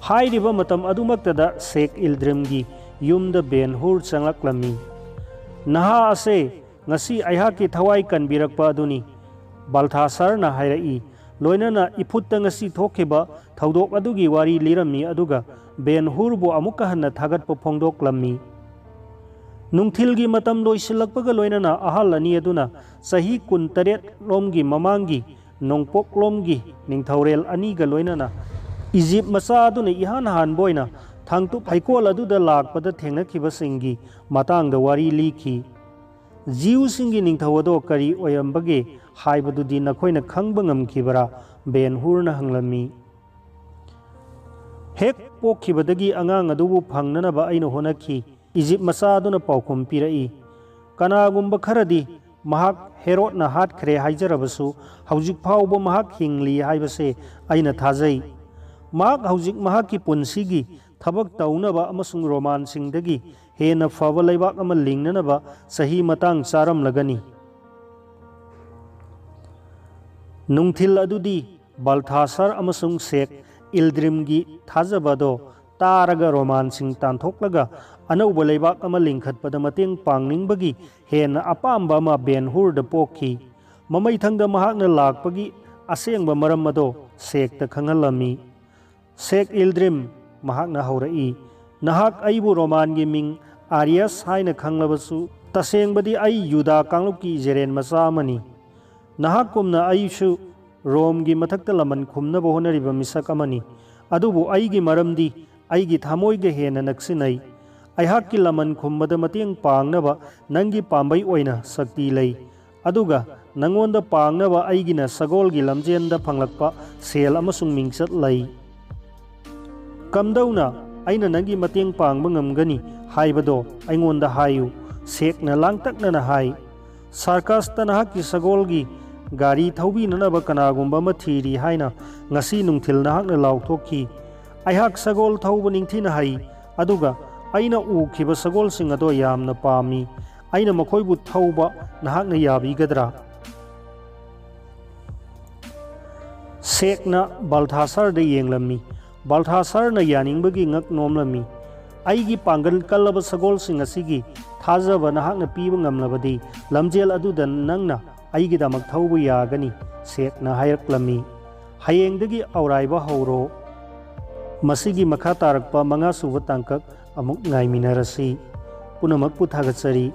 ꯍꯥꯏꯔꯤꯕ ꯃꯇꯝ ꯑꯗꯨꯃꯛꯇꯗ ꯁꯦꯛ ꯏꯜꯗ꯭ꯔꯤꯝꯒꯤ ꯌꯨꯝꯗ ꯕꯦꯟ ꯍꯨꯔ ꯆꯪꯂꯛꯂꯝꯃꯤ꯫ "ꯅꯍꯥ ꯑꯁꯦ ꯉꯁꯤ ꯑꯩꯍꯥꯛꯀꯤ ꯊꯋꯥꯏ ꯀꯟꯕꯤꯔꯛꯄ ꯑꯗꯨꯅꯤ," ꯕꯜꯊꯥꯁꯔꯅ ꯍꯥꯏꯔꯛꯏ꯫ ꯂꯣꯏꯅꯅ ꯏꯐꯨꯠꯇ ꯉꯁꯤ ꯊꯣꯛꯈꯤꯕ ꯊꯧꯗꯣꯛ ꯑꯗꯨꯒꯤ ꯋꯥꯔꯤ ꯂꯤꯔꯝꯃꯤ, ꯑꯗꯨꯒ ꯕꯦꯟ ꯍꯨꯔꯕꯨ ꯑꯃꯨꯛꯀ ꯍꯟꯅ ꯊꯥꯒꯠꯄ ꯐꯣꯡꯗꯣꯛꯂꯝꯃꯤ꯫ ꯅꯨꯡꯊꯤꯜꯒꯤ ꯃꯇꯝ ꯂꯣꯏꯁꯤꯜꯂꯛꯄꯒ ꯂꯣꯏꯅꯅ ꯑꯍꯜ ꯑꯅꯤ ꯑꯗꯨꯅ ꯆꯍꯤ ꯀꯨꯟꯇꯔꯦꯠ ꯂꯣꯝꯒꯤ ꯃꯃꯥꯡꯒꯤ ꯅꯣꯡꯄꯣꯛꯂꯣꯝꯒꯤ ꯅꯤꯡꯊꯧꯔꯦꯜ ꯑꯅꯤꯒ ꯂꯣꯏꯅꯅ ꯏꯖꯤꯞ ꯃꯆꯥ ꯑꯗꯨꯅ ꯏꯍꯥꯟ ꯍꯥꯟꯕ ꯑꯣꯏꯅ ꯊꯥꯡꯇꯨꯞ ꯍꯩꯀꯣꯜ ꯑꯗꯨꯗ ꯂꯥꯛꯄꯗ ꯊꯦꯡꯅꯈꯤꯕꯁꯤꯡꯒꯤ ꯃꯇꯥꯡꯗ ꯋꯥꯔꯤ ꯂꯤꯈꯤ꯫ "ꯖꯤꯎꯁꯤꯡꯒꯤ ꯅꯤꯡꯊꯧ ꯑꯗꯣ ꯀꯔꯤ ꯑꯣꯏꯔꯝꯕꯒꯦ ꯍꯥꯏꯕꯗꯨꯗꯤ ꯅꯈꯣꯏꯅ ꯈꯪꯕ ꯉꯝꯈꯤꯕꯔꯥ?" ꯕꯦꯟ ꯍꯨꯔꯅ ꯍꯪꯂꯝꯃꯤ꯫ "ꯍꯦꯛ ꯄꯣꯛꯈꯤꯕꯗꯒꯤ ꯑꯉꯥꯡ ꯑꯗꯨꯕꯨ ꯐꯪꯅꯅꯕ ꯑꯩꯅ ꯍꯣꯠꯅꯈꯤ," ꯏꯖꯤꯞ ꯃꯆꯥ ꯑꯗꯨꯅ ꯄꯥꯎꯈꯨꯝ ꯄꯤꯔꯛꯏ꯫ "ꯀꯅꯥꯒꯨꯝꯕ ꯈꯔꯗꯤ ꯃꯍꯥꯛ ꯍꯦꯔꯣꯗꯅ ꯍꯥꯠꯈ꯭ꯔꯦ ꯍꯥꯏꯖꯔꯕꯁꯨ, ꯍꯧꯖꯤꯛ ꯐꯥꯎꯕ ꯃꯍꯥꯛ ꯍꯤꯡꯂꯤ ꯍꯥꯏꯕꯁꯦ ꯑꯩꯅ ꯊꯥꯖꯩ꯫ ꯃꯍꯥꯛ ꯍꯧꯖꯤꯛ ꯃꯍꯥꯛꯀꯤ ꯄꯨꯟꯁꯤꯒꯤ ꯊꯕꯛ ꯇꯧꯅꯕ ꯑꯃꯁꯨꯡ ꯔꯣꯃꯥꯟꯁꯤꯡꯗꯒꯤ ꯍꯦꯟꯅ ꯐꯕ ꯂꯩꯕꯥꯛ ꯑꯃ ꯂꯤꯡꯅꯅꯕ ꯆꯍꯤ ꯃꯇꯥꯡ ꯆꯥꯔꯝꯂꯒꯅꯤ꯫" ꯅꯨꯡꯊꯤꯜ ꯑꯗꯨꯗꯤ ꯕꯜꯊꯥꯁꯔ ꯑꯃꯁꯨꯡ ꯁꯦꯛ ꯏꯜꯗ꯭ꯔꯤꯝꯒꯤ ꯊꯥꯖꯕ ꯑꯗꯣ ꯇꯥꯔꯒ ꯔꯣꯃꯥꯟꯁꯤꯡ ꯇꯥꯟꯊꯣꯛꯂꯒ ꯑꯅꯧꯕ ꯂꯩꯕꯥꯛ ꯑꯃ ꯂꯤꯡꯈꯠꯄꯗ ꯃꯇꯦꯡ ꯄꯥꯡꯅꯤꯡꯕꯒꯤ ꯍꯦꯟꯅ ꯑꯄꯥꯝꯕ ꯑꯃ ꯕꯦꯟ ꯍꯨꯔꯗ ꯄꯣꯛꯈꯤ꯫ ꯃꯃꯩꯊꯪꯗ ꯃꯍꯥꯛꯅ ꯂꯥꯛꯄꯒꯤ ꯑꯁꯦꯡꯕ ꯃꯔꯝ ꯑꯗꯣ ꯁꯦꯛꯇ ꯈꯪꯍꯜꯂꯝꯃꯤ꯫ "ꯁꯦꯛ ꯏꯜꯗ꯭ꯔꯤꯝ," ꯃꯍꯥꯛꯅ ꯍꯧꯔꯛꯏ, ꯅꯍꯥꯛ ꯑꯩꯕꯨ ꯔꯣꯃꯥꯟꯒꯤ ꯃꯤꯡ ꯑꯥꯔꯤꯌꯁ ꯍꯥꯏꯅ ꯈꯪꯂꯕꯁꯨ, ꯇꯁꯦꯡꯕꯗꯤ ꯑꯩ ꯌꯨꯗꯥ ꯀꯥꯡꯂꯨꯞꯀꯤ ꯏꯖꯔꯦꯟ ꯃꯆꯥ ꯑꯃꯅꯤ꯫ ꯅꯍꯥꯛꯀꯨꯝꯅ ꯑꯩꯁꯨ ꯔꯣꯝꯒꯤ ꯃꯊꯛꯇ ꯂꯃꯟ ꯈꯨꯝꯅꯕ ꯍꯣꯠꯅꯔꯤꯕ ꯃꯤꯁꯛ ꯑꯃꯅꯤ꯫ ꯑꯗꯨꯕꯨ ꯑꯩꯒꯤ ꯃꯔꯝꯗꯤ ꯑꯩꯒꯤ ꯊꯃꯣꯏꯒ ꯍꯦꯟꯅ ꯅꯛꯁꯤꯟꯅꯩ꯫ ꯑꯩꯍꯥꯛꯀꯤ ꯂꯃꯟ ꯈꯨꯝꯕꯗ ꯃꯇꯦꯡ ꯄꯥꯡꯅꯕ ꯅꯪꯒꯤ ꯄꯥꯝꯕꯩ ꯑꯣꯏꯅ ꯁꯛꯇꯤ ꯂꯩ꯫ ꯑꯗꯨꯒ ꯅꯪꯉꯣꯟꯗ ꯄꯥꯡꯅꯕ ꯑꯩꯒꯤꯅ ꯁꯒꯣꯜꯒꯤ ꯂꯝꯖꯦꯟꯗ ꯐꯪꯂꯛꯄ ꯁꯦꯜ ꯑꯃꯁꯨꯡ ꯃꯤꯡꯆꯠ ꯂꯩ꯫ ꯀꯝꯗꯧꯅ ꯑꯩꯅ ꯅꯪꯒꯤ ꯃꯇꯦꯡ ꯄꯥꯡꯕ ꯉꯝꯒꯅꯤ ꯍꯥꯏꯕꯗꯣ ꯑꯩꯉꯣꯟꯗ ꯍꯥꯏꯌꯨ, ꯁꯦꯛꯅ ꯂꯥꯡꯇꯛꯅꯅ ꯍꯥꯏ꯫ ꯁꯥꯔꯀꯁꯇ ꯅꯍꯥꯛꯀꯤ ꯁꯒꯣꯜꯒꯤ ꯒꯥꯔꯤ ꯊꯧꯕꯤꯅꯅꯕ ꯀꯅꯥꯒꯨꯝꯕ ꯑꯃ ꯊꯤꯔꯤ ꯍꯥꯏꯅ ꯉꯁꯤ ꯅꯨꯡꯊꯤꯜ ꯅꯍꯥꯛꯅ ꯂꯥꯎꯊꯣꯛꯈꯤ꯫ ꯑꯩꯍꯥꯛ ꯁꯒꯣꯜ ꯊꯧꯕ ꯅꯤꯡꯊꯤꯅ ꯍꯩ, ꯑꯗꯨꯒ ꯑꯩꯅ ꯎꯈꯤꯕ ꯁꯒꯣꯜꯁꯤꯡ ꯑꯗꯣ ꯌꯥꯝꯅ ꯄꯥꯝꯃꯤ꯫ ꯑꯩꯅ ꯃꯈꯣꯏꯕꯨ ꯊꯧꯕ ꯅꯍꯥꯛꯅ ꯌꯥꯕꯤꯒꯗ꯭ꯔꯥ? ꯁꯦꯛꯅ ꯕꯜꯊꯥꯁꯔꯗ ꯌꯦꯡꯂꯝꯃꯤ꯫ ꯕꯜꯊꯥꯁꯔꯅ ꯌꯥꯅꯤꯡꯕꯒꯤ ꯉꯛ ꯅꯣꯝꯂꯝꯃꯤ꯫ "ꯑꯩꯒꯤ ꯄꯥꯡꯒꯜ ꯀꯜꯂꯕ ꯁꯒꯣꯜꯁꯤꯡ ꯑꯁꯤꯒꯤ ꯊꯥꯖꯕ ꯅꯍꯥꯛꯅ ꯄꯤꯕ ꯉꯝꯂꯕꯗꯤ, ꯂꯝꯖꯦꯜ ꯑꯗꯨꯗ ꯅꯪꯅ ꯑꯩꯒꯤꯗꯃꯛ ꯊꯧꯕ ꯌꯥꯒꯅꯤ," ꯁꯦꯛꯅ ꯍꯥꯏꯔꯛꯂꯝꯃꯤ꯫ ꯍꯌꯦꯡꯗꯒꯤ ꯑꯧꯔꯥꯏꯕ ꯍꯧꯔꯣ꯫ ꯃꯁꯤꯒꯤ ꯃꯈꯥ ꯇꯥꯔꯛꯄ ꯃꯉꯥ ꯁꯨꯕ ꯇꯥꯡꯀꯛ ꯑꯃꯨꯛ ꯉꯥꯏꯃꯤꯟꯅꯔꯁꯤ꯫ ꯄꯨꯝꯅꯃꯛꯄꯨ ꯊꯥꯒꯠꯆꯔꯤ꯫